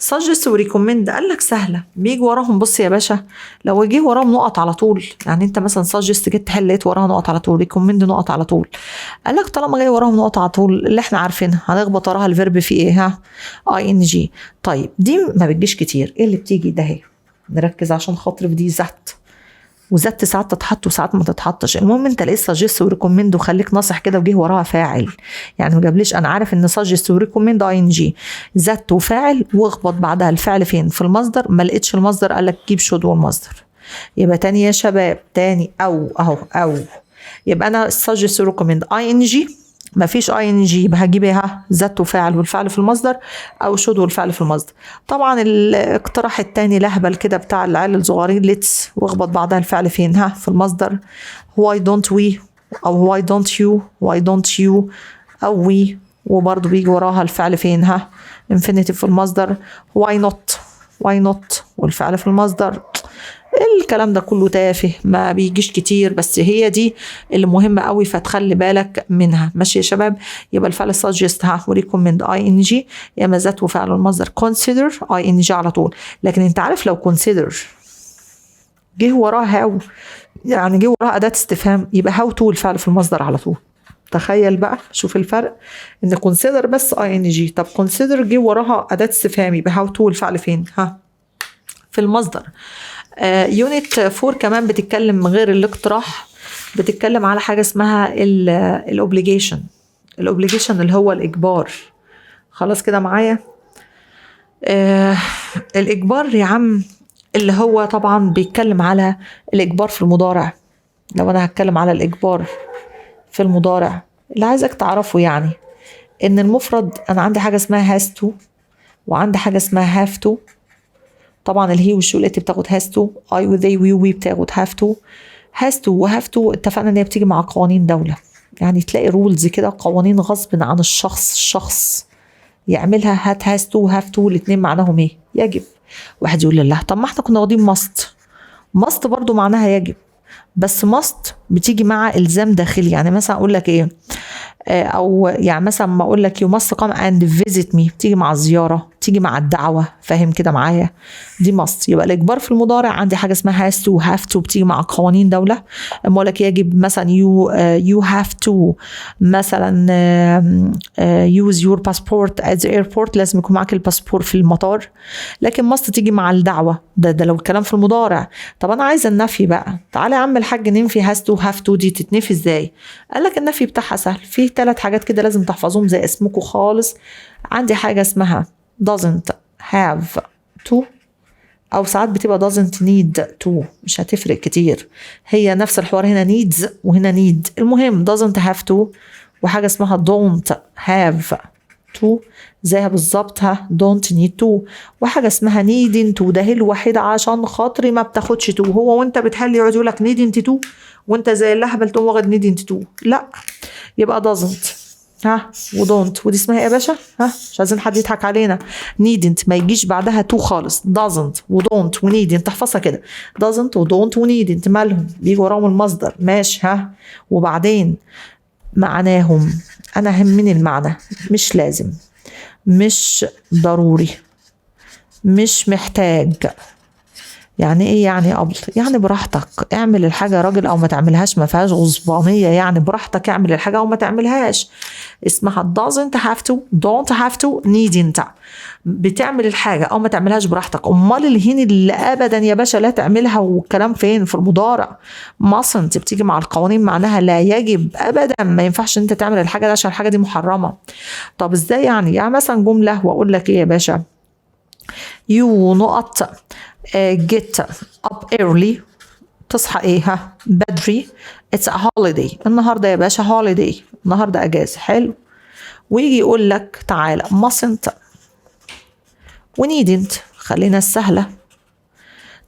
Speaker 1: suggest و recommend؟ قال لك سهله، بيجي وراهم، بص يا باشا، لو جه وراهم نقط على طول، يعني انت مثلا suggest جيت تحل لقيت وراها نقط على طول، recommend نقط على طول، قال لك طالما جاي وراهم نقط على طول اللي احنا عارفينها هنخبط وراها ال verb في ايه؟ ها، ing. طيب، دي ما بتجيش كتير. ايه اللي بتيجي؟ ده اهي، نركز عشان خاطر في دي ذات. و that ساعات تتحط وساعات ما تتحطش. المهم انت لقيت suggest و recommend وخليك ناصح كده وجه وراها فاعل، يعني ما جابليش، انا عارف ان suggest و recommend ing، that وفاعل واخبط بعدها الفعل فين؟ في المصدر. ما لقيتش المصدر قال لك جيب should والمصدر. يبقى تاني يا شباب، تاني او اهو او، يبقى انا suggest و recommend ing، ما فيش ing يبقى هجيب ايه؟ that وفاعل والفعل في المصدر، او should والفعل في المصدر. طبعا الاقتراح الثاني لهبل كده بتاع العيال الصغيرين، let's واخبط بعدها الفعل فين؟ ها في المصدر. why don't we او why don't you، why don't you او we، وبرضه بيجي وراها الفعل فين؟ ها infinitive في المصدر. why not، why not والفعل في المصدر. الكلام ده كله تافه ما بيجيش كتير، بس هي دي اللي مهمة قوي فتخلي بالك منها. ماشي يا شباب؟ يبقى الفعل suggest ها و recommend ing، يا اما that وفعل المصدر، consider ing على طول. لكن انت عارف لو consider جه وراها how، يعني جه وراها أداة استفهام، يبقى how to الفعل في المصدر على طول. تخيل بقى، شوف الفرق، ان consider بس ing، طب consider جه وراها أداة استفهام يبقى how to الفعل فين؟ ها في المصدر. unit 4 كمان بتتكلم غير الاقتراح، بتتكلم على حاجة اسمها ال obligation. ال obligation اللي هو الاجبار. خلاص كده معايا؟ الاجبار يا عم اللي هو طبعا بيتكلم على الاجبار في المضارع. لو انا هتكلم على الاجبار في المضارع، اللي عايزك تعرفه يعني ان المفرد انا عندي حاجة اسمها has to وعندي حاجة اسمها have to. طبعا ال he وال she وال it بتاخد has to، I و they و we بتاخد have to. has to و have to اتفقنا ان هي بتيجي مع قوانين دولة، يعني تلاقي rules كده، قوانين غصب عن الشخص، الشخص يعملها. هات has to، have to، الاثنين معناهم ايه؟ يجب. واحد يقول لي لا، طب ما احنا كنا واخدين must. must برضو معناها يجب، بس must بتيجي مع الزام داخلي. يعني مثلا اقول لك ايه، او يعني مثلا ما اقول لك you must come and visit me، بتيجي مع الزياره، بتيجي مع الدعوه، فاهم كده معايا؟ دي must. يبقى الاجبار في المضارع عندي حاجة اسمها has to، have to، بتيجي مع قوانين دوله. اما اقول لك يجب مثلا you have to مثلا use your passport at the airport، لازم يكون معاك الباسبور في المطار. لكن must تيجي مع الدعوه. ده لو الكلام في المضارع. طب انا عايزه النفي بقى، تعالى يا عم الحاج ننفي has to have to، دي تتنفي ازاي؟ قال لك النفي بتاعها سهل، في ثلاث حاجات كده لازم تحفظهم زي اسمكم خالص. عندي حاجة اسمها doesn't have to، او ساعات بتبقى doesn't need to، مش هتفرق كتير، هي نفس الحوار، هنا needs وهنا need. المهم doesn't have to، وحاجه اسمها don't have to زيها بالظبط ها don't need to، وحاجه اسمها needn't to. ده هي الوحيدة عشان خاطري ما بتاخدش to. هو وانت بتحل يقعد يقول لك needn't to، وانت زي اللهبل تقوم واخد needn't to. لا، يبقى doesn't ها و don't، ودي اسمها ايه يا باشا؟ ها مش عايزين حد يضحك علينا. needn't ما يجيش بعدها to خالص. doesn't و don't و needn't، تحفظها كده، doesn't و don't و needn't مالهم؟ بيجي وراهم المصدر. ماشي؟ ها وبعدين معناهم، انا همني المعنى، مش لازم، مش ضروري، مش محتاج. يعني ايه يعني قبل؟ يعني براحتك اعمل الحاجة يا راجل او ما تعملهاش، ما فيهاش غصبانية، يعني براحتك اعمل الحاجة او ما تعملهاش. اسمها doesn't have to، don't have to، needn't. بتعمل الحاجة او ما تعملهاش براحتك. امال الهين اللي ابدا يا باشا لا تعملها، والكلام فين؟ في المضارع. mustn't بتيجي مع القوانين، معناها لا يجب ابدا، ما ينفعش انت تعمل الحاجة دي عشان الحاجة دي محرمة. طب ازاي يعني؟ يعني مثلا جملة واقول لك ايه يا باشا؟ you نقط get up early، تصحى ايه ها بدري، it's a holiday، النهارده يا باشا holiday، النهارده اجازه. حلو. ويجي يقول لك تعالى mustn't و needn't، خلينا السهله.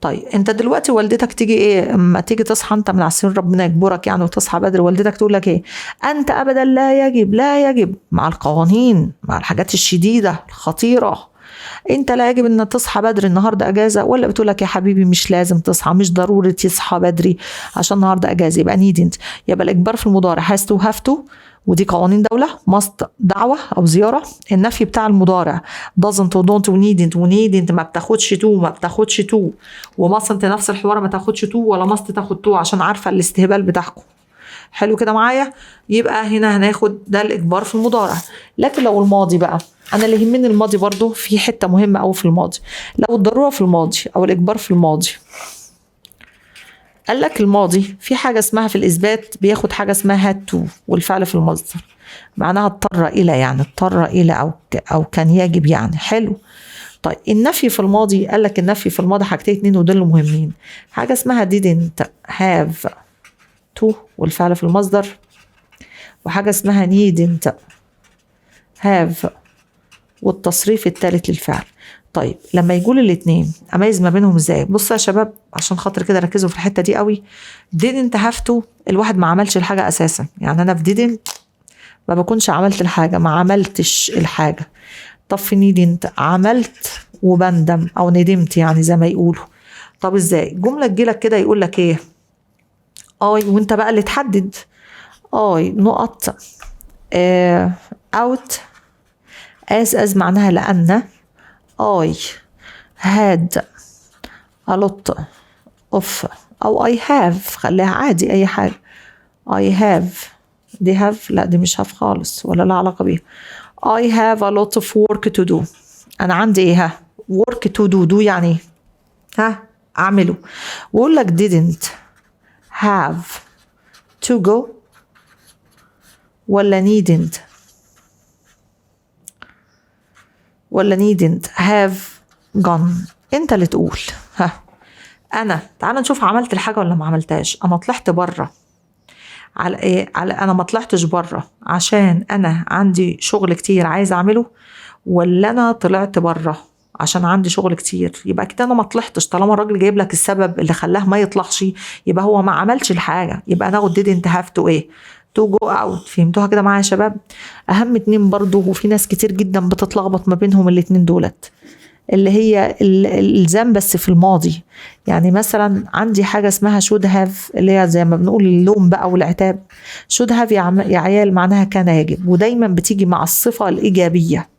Speaker 1: طيب انت دلوقتي والدتك تيجي ايه اما تيجي تصحى انت من على السرير، ربنا يجبرك يعني وتصحى بدري، والدتك تقول لك ايه؟ انت ابدا لا يجب، لا يجب مع القوانين، مع الحاجات الشديدة الخطيره، انت لا يجب ان تصحى بدري النهارده اجازه، ولا بتقول لك يا حبيبي مش لازم تصحى، مش ضروري تصحى بدري عشان النهارده اجازه؟ يبقى needn't. يبقى الاجبار في المضارع has to، have to، ودي قوانين دولة، must دعوة أو زيارة. النفي بتاع المضارع doesn't و don't و needn't، و needn't ما بتاخدش to، ما بتاخدش to، و mustn't نفس الحوار، ما تاخدش to ولا must تاخد to، عشان عارفة الاستهبال بتاعكم. حلو كده معايا؟ يبقى هنا هناخد ده الإجبار في المضارع. لكن لو الماضي بقى، أنا اللي يهمني الماضي برضو، في حتة مهمة أوي في الماضي. لو الضرورة في الماضي أو الإجبار في الماضي قال لك الماضي في حاجة اسمها في الاثبات بياخد حاجة اسمها had to والفعل في المصدر، معناها اضطر الى، يعني اضطر الى او كان يجب يعني. حلو. طيب النفي في الماضي، قال لك النفي في الماضي حاجتين اتنين ودول مهمين، حاجة اسمها didn't have to والفعل في المصدر، وحاجه اسمها needn't have والتصريف الثالث للفعل. طيب لما يقول الاثنين اميز ما بينهم ازاي؟ بصوا يا شباب عشان خاطر كده ركزوا في الحتة دي قوي. didn't have to الواحد ما عملش الحاجة اساسا، يعني انا في didn't ما بكونش عملت الحاجه، ما عملتش الحاجه. طب في needn't عملت وبندم او ندمت يعني زي ما يقولوا. طب ازاي؟ جملة تجيلك كده يقول لك ايه؟ I وانت بقى اللي تحدد، I نقط out as معناها لان، I had a lot of أو I have، خليها عادي أي حاجة، I have دي have، لا دي مش have خالص ولا لها علاقة بيها. I have a lot of work to do، أنا عندي إيه؟ ها، work to do، do يعني إيه؟ ها، أعمله. وأقول لك didn't have to go ولا needn't، ولا needn't have gone؟ انت اللي تقول. ها، انا تعال نشوف عملت الحاجة ولا ما عملتهاش. انا طلعت بره على ايه؟ على انا ما طلعتش بره عشان انا عندي شغل كتير عايز اعمله، ولا انا طلعت بره عشان عندي شغل كتير؟ يبقى كده انا ما طلعتش. طالما الراجل جايب لك السبب اللي خلاه ما يطلعش يبقى هو ما عملش الحاجه، يبقى ناخد didn't have to ايه؟ to go out. فهمتوها كده معايا يا شباب؟ اهم اتنين برضو، وفي ناس كتير جدا بتتلخبط ما بينهم الاتنين دولت، اللي هي الالزام بس في الماضي. يعني مثلا عندي حاجة اسمها should have، اللي هي زي ما بنقول اللوم بقى والعتاب. should have يا عيال معناها كان يجب، ودايما بتيجي مع الصفة الايجابيه.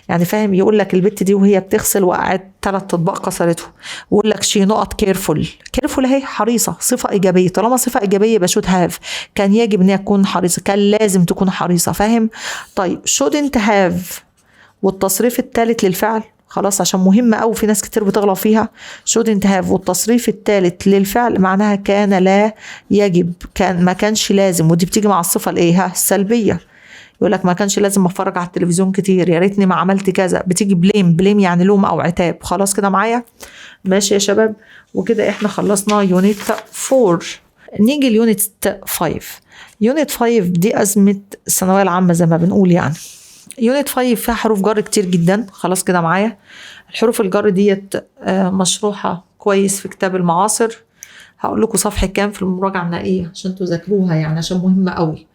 Speaker 1: يعني فاهم، يقول لك البت دي وهي بتغسل وقعت 3 اطباق كسرته، ويقول لك she نقط careful. careful اهي حريصه، صفة ايجابيه، طالما صفة ايجابية يبقى should have، كان يجب ان هي تكون حريصه، كان لازم تكون حريصه، فاهم؟ طيب shouldn't have والتصريف الثالث للفعل، خلاص عشان مهمة أوي في ناس كتير بتغلط فيها. shouldn't have والتصريف الثالث للفعل معناها كان لا يجب، كان ما كانش لازم، ودي بتيجي مع الصفة الايه؟ ها، السلبية. يقول لك ما كانش لازم اتفرج على التلفزيون كتير، يا ريتني ما عملت كذا. بتيجي blame، blame يعني لوم او عتاب. خلاص كده معايا؟ ماشي يا شباب. وكده احنا خلصنا unit 4، نيجي ل unit 5. unit 5 دي أزمة الثانوية العامة زي ما بنقول. يعني unit 5 فيها حروف جر كتير جدا. خلاص كده معايا؟ الحروف الجر ديت مشروحة كويس في كتاب المعاصر. هقول لكم صفحة كام في المراجعة النهائية عشان تذاكروها، يعني عشان مهمة قوي.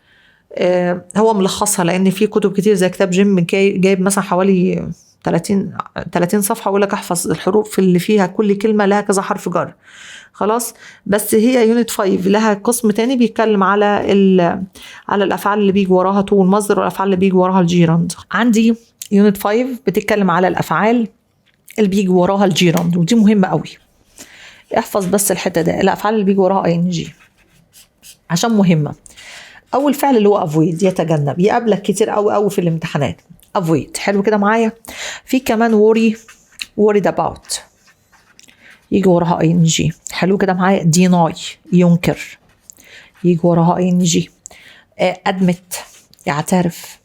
Speaker 1: هو ملخصها لان في كتب كتير زي كتاب جيم جايب مثلا حوالي 30 صفحة ويقول لك احفظ الحروف اللي فيها، كل كلمة لها كذا حرف جر. خلاص، بس هي unit 5 لها قسم تاني بيتكلم على الافعال اللي بيجي وراها to المصدر والافعال اللي بيجي وراها ال gerund. عندي unit 5 بتتكلم على الافعال اللي بيجي وراها ال gerund، ودي مهمة قوي. احفظ بس الحتة ده، الافعال اللي بيجي وراها ing عشان مهمه. اول فعل اللي هو avoid، يتجنب، يقابلك كتير قوي قوي في الامتحانات avoid. حلو كده معايا؟ في كمان worry، worried about، يجي وراها ing. حلو كده معايا؟ deny ينكر، يجي وراها ing. admit يعترف.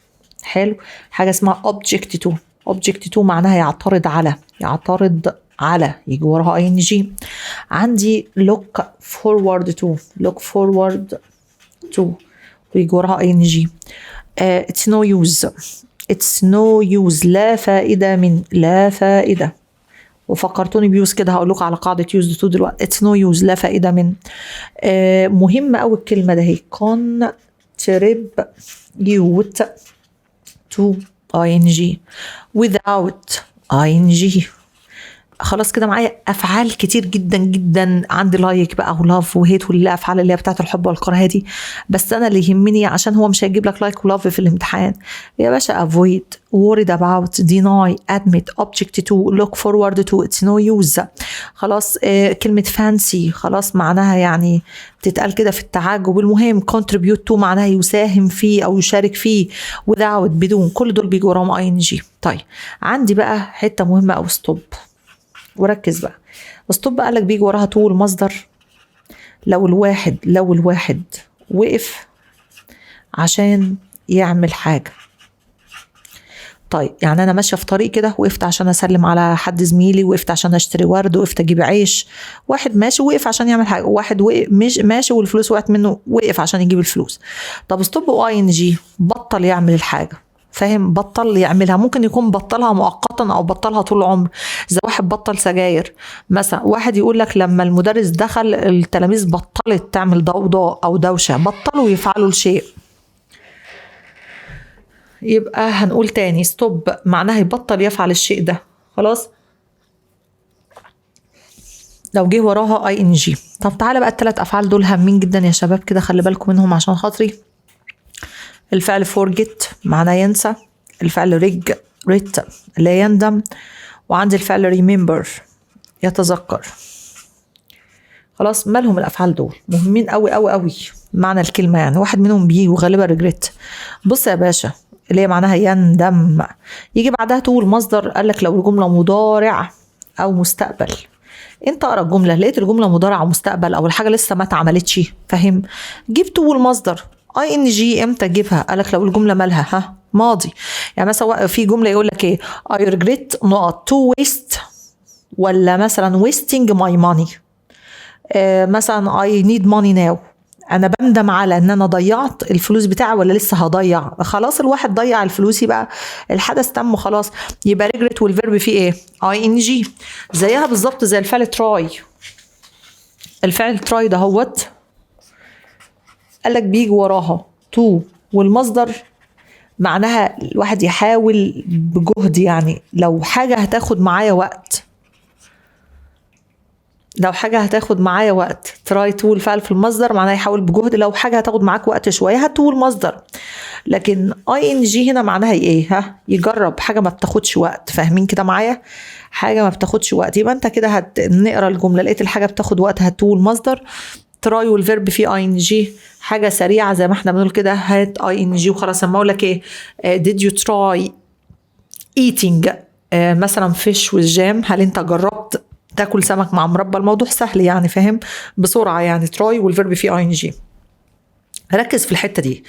Speaker 1: حلو. حاجة اسمها object to، object to معناها يعترض على، يعترض على، يجي وراها ing. عندي look forward to، look forward to ويجي وراها ing. it's no use، it's no use لا فائدة من، لا فائدة. وفكرتوني ب use كده، هقول لكم على قاعدة used to دلوقتي. it's no use لا فائدة من. مهمة أوي الكلمة ده هي contribute to ing، without ing. خلاص كده معايا؟ افعال كتير جدا جدا عندي، like بقى و love و hate والافعال اللي هي بتاعت الحب والكراهية دي، بس انا اللي يهمني عشان هو مش هيجيب لك like و love في الامتحان يا باشا، avoid، worried about، deny، admit، object to، look forward to، it's no use. خلاص. كلمة fancy خلاص معناها يعني بتتقال كده في التعجب. المهم contribute to معناها يساهم فيه او يشارك فيه، without بدون، كل دول بيجوا وراهم ing. طيب عندي بقى حتة مهمة او stop، وركز بقى. stop قالك بيجي وراها to المصدر. لو الواحد وقف عشان يعمل حاجة. طيب، يعني انا ماشية في طريق كده، وقفت عشان اسلم على حد زميلي، وقفت عشان اشتري ورد، وقفت اجيب عيش. واحد ماشي وقف عشان يعمل حاجه، واحد وقف مش ماشي والفلوس وقعت منه، وقف عشان يجيب الفلوس. طب stop و ing، بطل يعمل الحاجه، فاهم؟ بطل يعملها، ممكن يكون بطلها مؤقتا او بطلها طول العمر، زي واحد بطل سجاير مثلا. واحد يقول لك لما المدرس دخل التلاميذ بطلت تعمل ضوضاء او دوشه، بطلوا يفعلوا الشيء. يبقى هنقول تاني، stop معناها يبطل يفعل الشيء ده، خلاص، لو جه وراها ing. طب تعالى بقى، الثلاث افعال دول هامين جدا يا شباب كده، خلي بالكم منهم عشان خاطري. الفعل forget معناه ينسى، الفعل regret لا يندم، وعندي الفعل remember يتذكر. خلاص، مالهم الافعال دول؟ مهمين قوي قوي قوي. معنى الكلمه، يعني واحد منهم بيجي وغالبا regret. بص يا باشا، اللي هي معناها يندم، يجي بعدها to المصدر. قال لك لو الجملة مضارع او مستقبل. انت اقرا الجمله، لقيت الجملة مضارع او مستقبل او الحاجة لسه ما اتعملتش، فاهم؟ جيب to المصدر. ing امتى اجيبها؟ قال لك لو الجملة مالها؟ ها؟ ماضي. يعني مثلا في جملة يقول لك ايه؟ I regret نقط to waste ولا مثلا wasting my money. مثلا I need money now، انا بندم على ان انا ضيعت الفلوس بتاعي ولا لسه هضيع؟ خلاص، الواحد ضيع الفلوس، يبقى الحدث تم خلاص. يبقى regret وال verb فيه ايه؟ ing. زيها بالظبط زي الفعل try. الفعل try ده هوت، قال لك بيجي وراها to والمصدر، معناها الواحد يحاول بجهد، يعني لو حاجة هتاخد معايا وقت، لو حاجة هتاخد معايا وقت. try to الفعل في المصدر معناها يحاول بجهد. لو حاجة هتاخد معاك وقت شوية هات to المصدر. لكن ing هنا معناها ايه؟ ها؟ يجرب حاجة ما بتاخدش وقت. فاهمين كده معايا؟ حاجة ما بتاخدش وقت. يبقى انت كده هنقرا الجملة، لقيت الحاجة بتاخد وقت هات to المصدر. try وال verb فيه ing حاجة سريعة زي ما احنا بنقول كده، هات ing وخلاص. اما اقول لك ايه؟ did you try eating مثلا fish with jam؟ هل انت جربت تاكل سمك مع مربى؟ الموضوع سهل يعني، فاهم؟ بسرعة يعني، try وال verb فيه ing. ركز في الحتة دي.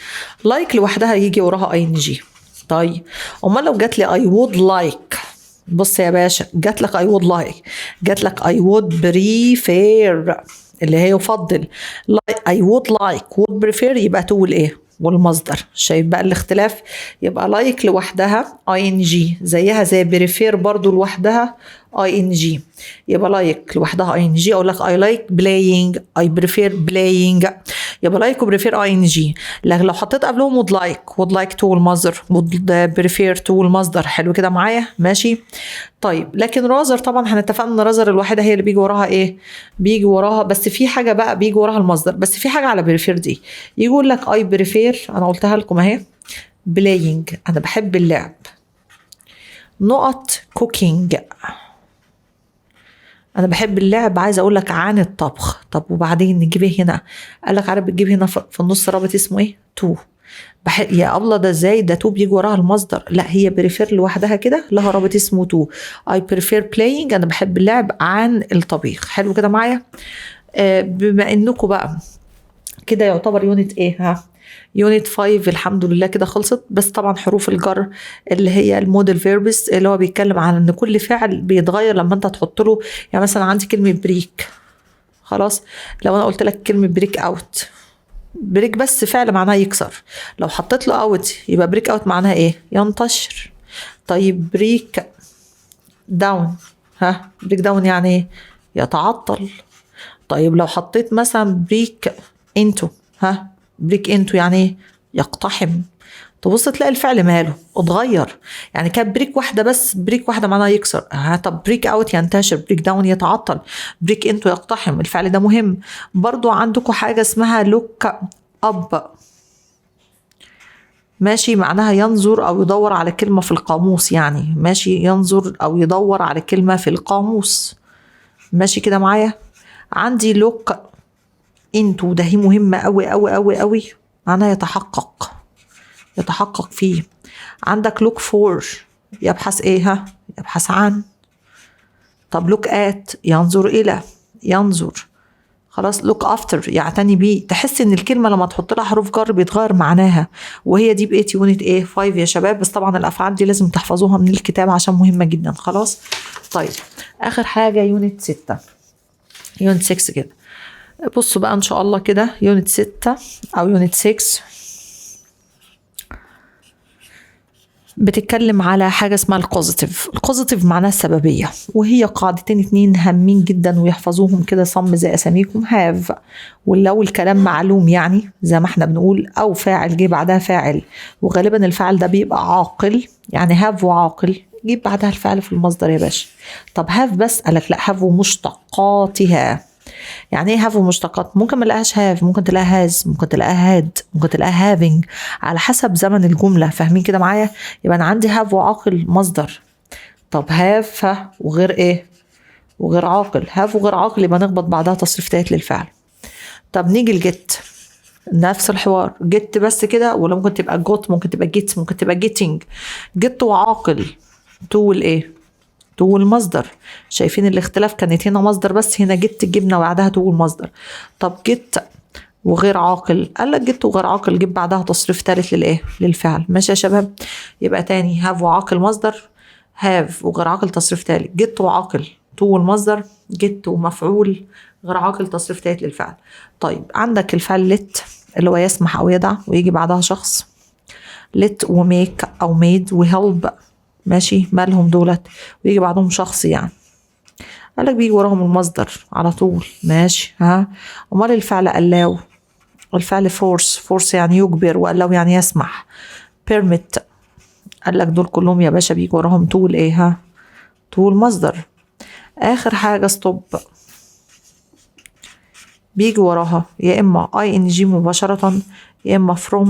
Speaker 1: like لوحدها يجي وراها ing. طيب، امال لو جات لي I would like؟ بص يا باشا، جات لك I would like، جات لك I would prefer اللي هي يفضل، I would like، would prefer، يبقى to الايه؟ والمصدر. شايف بقى الاختلاف؟ يبقى like لوحدها ing، زيها زي prefer برضو لوحدها ing. يبقى like لوحدها ing، اقول لك I like playing، I prefer playing. يبقى like و prefer ing. لكن لو حطيت قبلهم would like، would like to المصدر، would prefer to المصدر. حلو كده معايا؟ ماشي. طيب، لكن rather طبعا احنا اتفقنا ان rather الوحيدة هي اللي بيجي وراها ايه؟ بيجي وراها، بس في حاجة بقى، بيجي وراها المصدر، بس في حاجة على prefer دي. يقول لك I prefer، انا قلتها لكم اهي، playing انا بحب اللعب، نقط cooking. انا بحب اللعب، عايزه اقول لك عن الطبخ. طب وبعدين نجيب ايه هنا؟ قال لك عارف بتجيب هنا في النص رابط اسمه ايه؟ to. يا الله، ده ازاي ده؟ to بيجي وراها المصدر. لا، هي prefer لوحدها كده لها رابط اسمه to. I prefer playing، انا بحب اللعب عن الطبيخ. حلو كده معايا؟ بما انكم بقى كده يعتبر unit ايه؟ ها؟ unit 5 الحمد لله كده خلصت. بس طبعا حروف الجر اللي هي ال modal verbs، اللي هو بيتكلم عن ان كل فعل بيتغير لما انت تحط له، يعني مثلا عندي كلمة break، خلاص، لو انا قلت لك كلمة break out، break بس فعل معناها يكسر، لو حطيت له out يبقى break out معناها ايه؟ ينتشر. طيب، break down، ها؟ break down يعني ايه؟ يتعطل. طيب، لو حطيت مثلا break into، ها؟ break into يعني ايه؟ يقتحم. تبص تلاقي الفعل ماله؟ اتغير. يعني كان break واحدة بس، break واحدة معناها يكسر، ها؟ طب break out ينتشر، break down يتعطل، break into يقتحم. الفعل ده مهم برضو. عندكم حاجة اسمها look up، ماشي؟ معناها ينظر او يدور على كلمة في القاموس يعني، ماشي؟ ينظر او يدور على كلمة في القاموس. ماشي كده معايا؟ عندي look into، ده هي مهمة قوي قوي قوي قوي، معناها يتحقق، يتحقق فيه. عندك look for يبحث ايه؟ ها؟ يبحث عن. طب look at ينظر الى، ينظر. خلاص، خلاص، look after يعتني بيه. تحس ان الكلمة لما تحط لها حروف جر بيتغير معناها، وهي دي بقيت unit ايه؟ 5 يا شباب. بس طبعا الافعال دي لازم تحفظوها من الكتاب عشان مهمة جدا. خلاص، طيب، اخر حاجة unit 6، unit 6 كده. بصوا بقى ان شاء الله كده، unit 6 او unit 6 بتتكلم على حاجة اسمها ال causative. ال causative معناها السببية، وهي قاعدتين اتنين هامين جدا ويحفظوهم كده صم زي أساميكم: have، ولو الكلام معلوم يعني زي ما احنا بنقول، أو فاعل جه بعدها فاعل، وغالبا الفاعل ده بيبقى عاقل، يعني have وعاقل جيب بعدها الفعل في المصدر يا باشا. طب have بس؟ قالك لا، have ومشتقاتها. يعني ايه have ومشتقات؟ ممكن ما نلاقيهاش have، ممكن تلاقيها has، ممكن تلاقيها had، ممكن تلاقيها having، على حسب زمن الجمله. فاهمين كده معايا؟ يبقى انا عندي have وعاقل مصدر. طب have وغير ايه؟ وغير عاقل. have وغير عاقل يبقى نخبط بعدها تصريف تالت للفعل. طب نيجي ل get، نفس الحوار، get بس كده ولا ممكن تبقى got؟ ممكن تبقى gets، ممكن تبقى getting. get وعاقل to الايه؟ to المصدر. شايفين الاختلاف؟ كانت هنا مصدر بس، هنا get جبنا بعدها to المصدر. طب get وغير عاقل؟ قال لك get وغير عاقل جيب بعدها تصريف ثالث للايه؟ للفعل. ماشي يا شباب؟ يبقى تاني: have وعاقل مصدر، have وغير عاقل تصريف ثالث، get وعاقل to المصدر، get ومفعول غير عاقل تصريف ثالث للفعل. طيب، عندك الفعل let اللي هو يسمح او يدع ويجي بعدها شخص، let و make او made و help، ماشي؟ مالهم دولت ويجي بعدهم شخص يعني؟ قال لك بيجي وراهم المصدر على طول. ماشي؟ ها، امال الفعل allow، الفعل force، force يعني يجبر و allow يعني يسمح، permit، قال لك دول كلهم يا باشا بيجي وراهم to الايه؟ ها، to المصدر. اخر حاجة stop، بيجي وراها يا اما ing مباشرة يا اما from.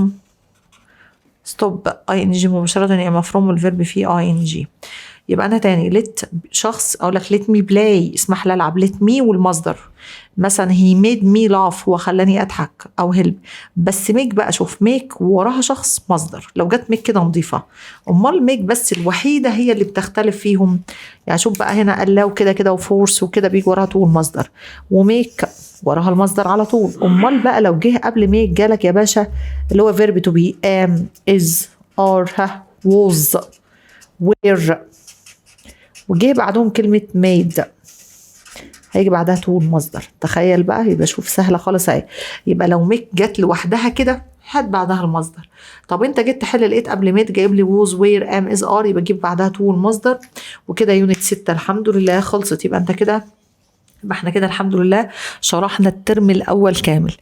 Speaker 1: stop ing مباشرة يا اما from ال verb فيه ing. يبقى انا تاني: let شخص، اقول لك let me play، اسمح لي العب، let me والمصدر. مثلا he made me laugh، هو خلاني اضحك، او help. بس make بقى، شوف، make وراها شخص مصدر، لو جت make كده نضيفه. امال make بس الوحيدة هي اللي بتختلف فيهم. يعني شوف بقى هنا allow كده كده و force وكده بيجي وراها to المصدر، و make وراها المصدر على طول. امال بقى لو جه قبل make جالك يا باشا اللي هو verb to be، am، is، are، ها، was، were، وجه بعدهم كلمة made، هيجي بعدها to المصدر. تخيل بقى. يبقى شوف، سهلة خالص اهي. يبقى لو make جت لوحدها كده هات بعدها المصدر. طب انت جيت تحل لقيت قبل made جايب لي was، were، am، is، are، يبقى جيب بعدها to المصدر. وكده unit 6 الحمد لله خلصت. يبقى انت كده، يبقى احنا كده الحمد لله شرحنا الترم الاول كامل.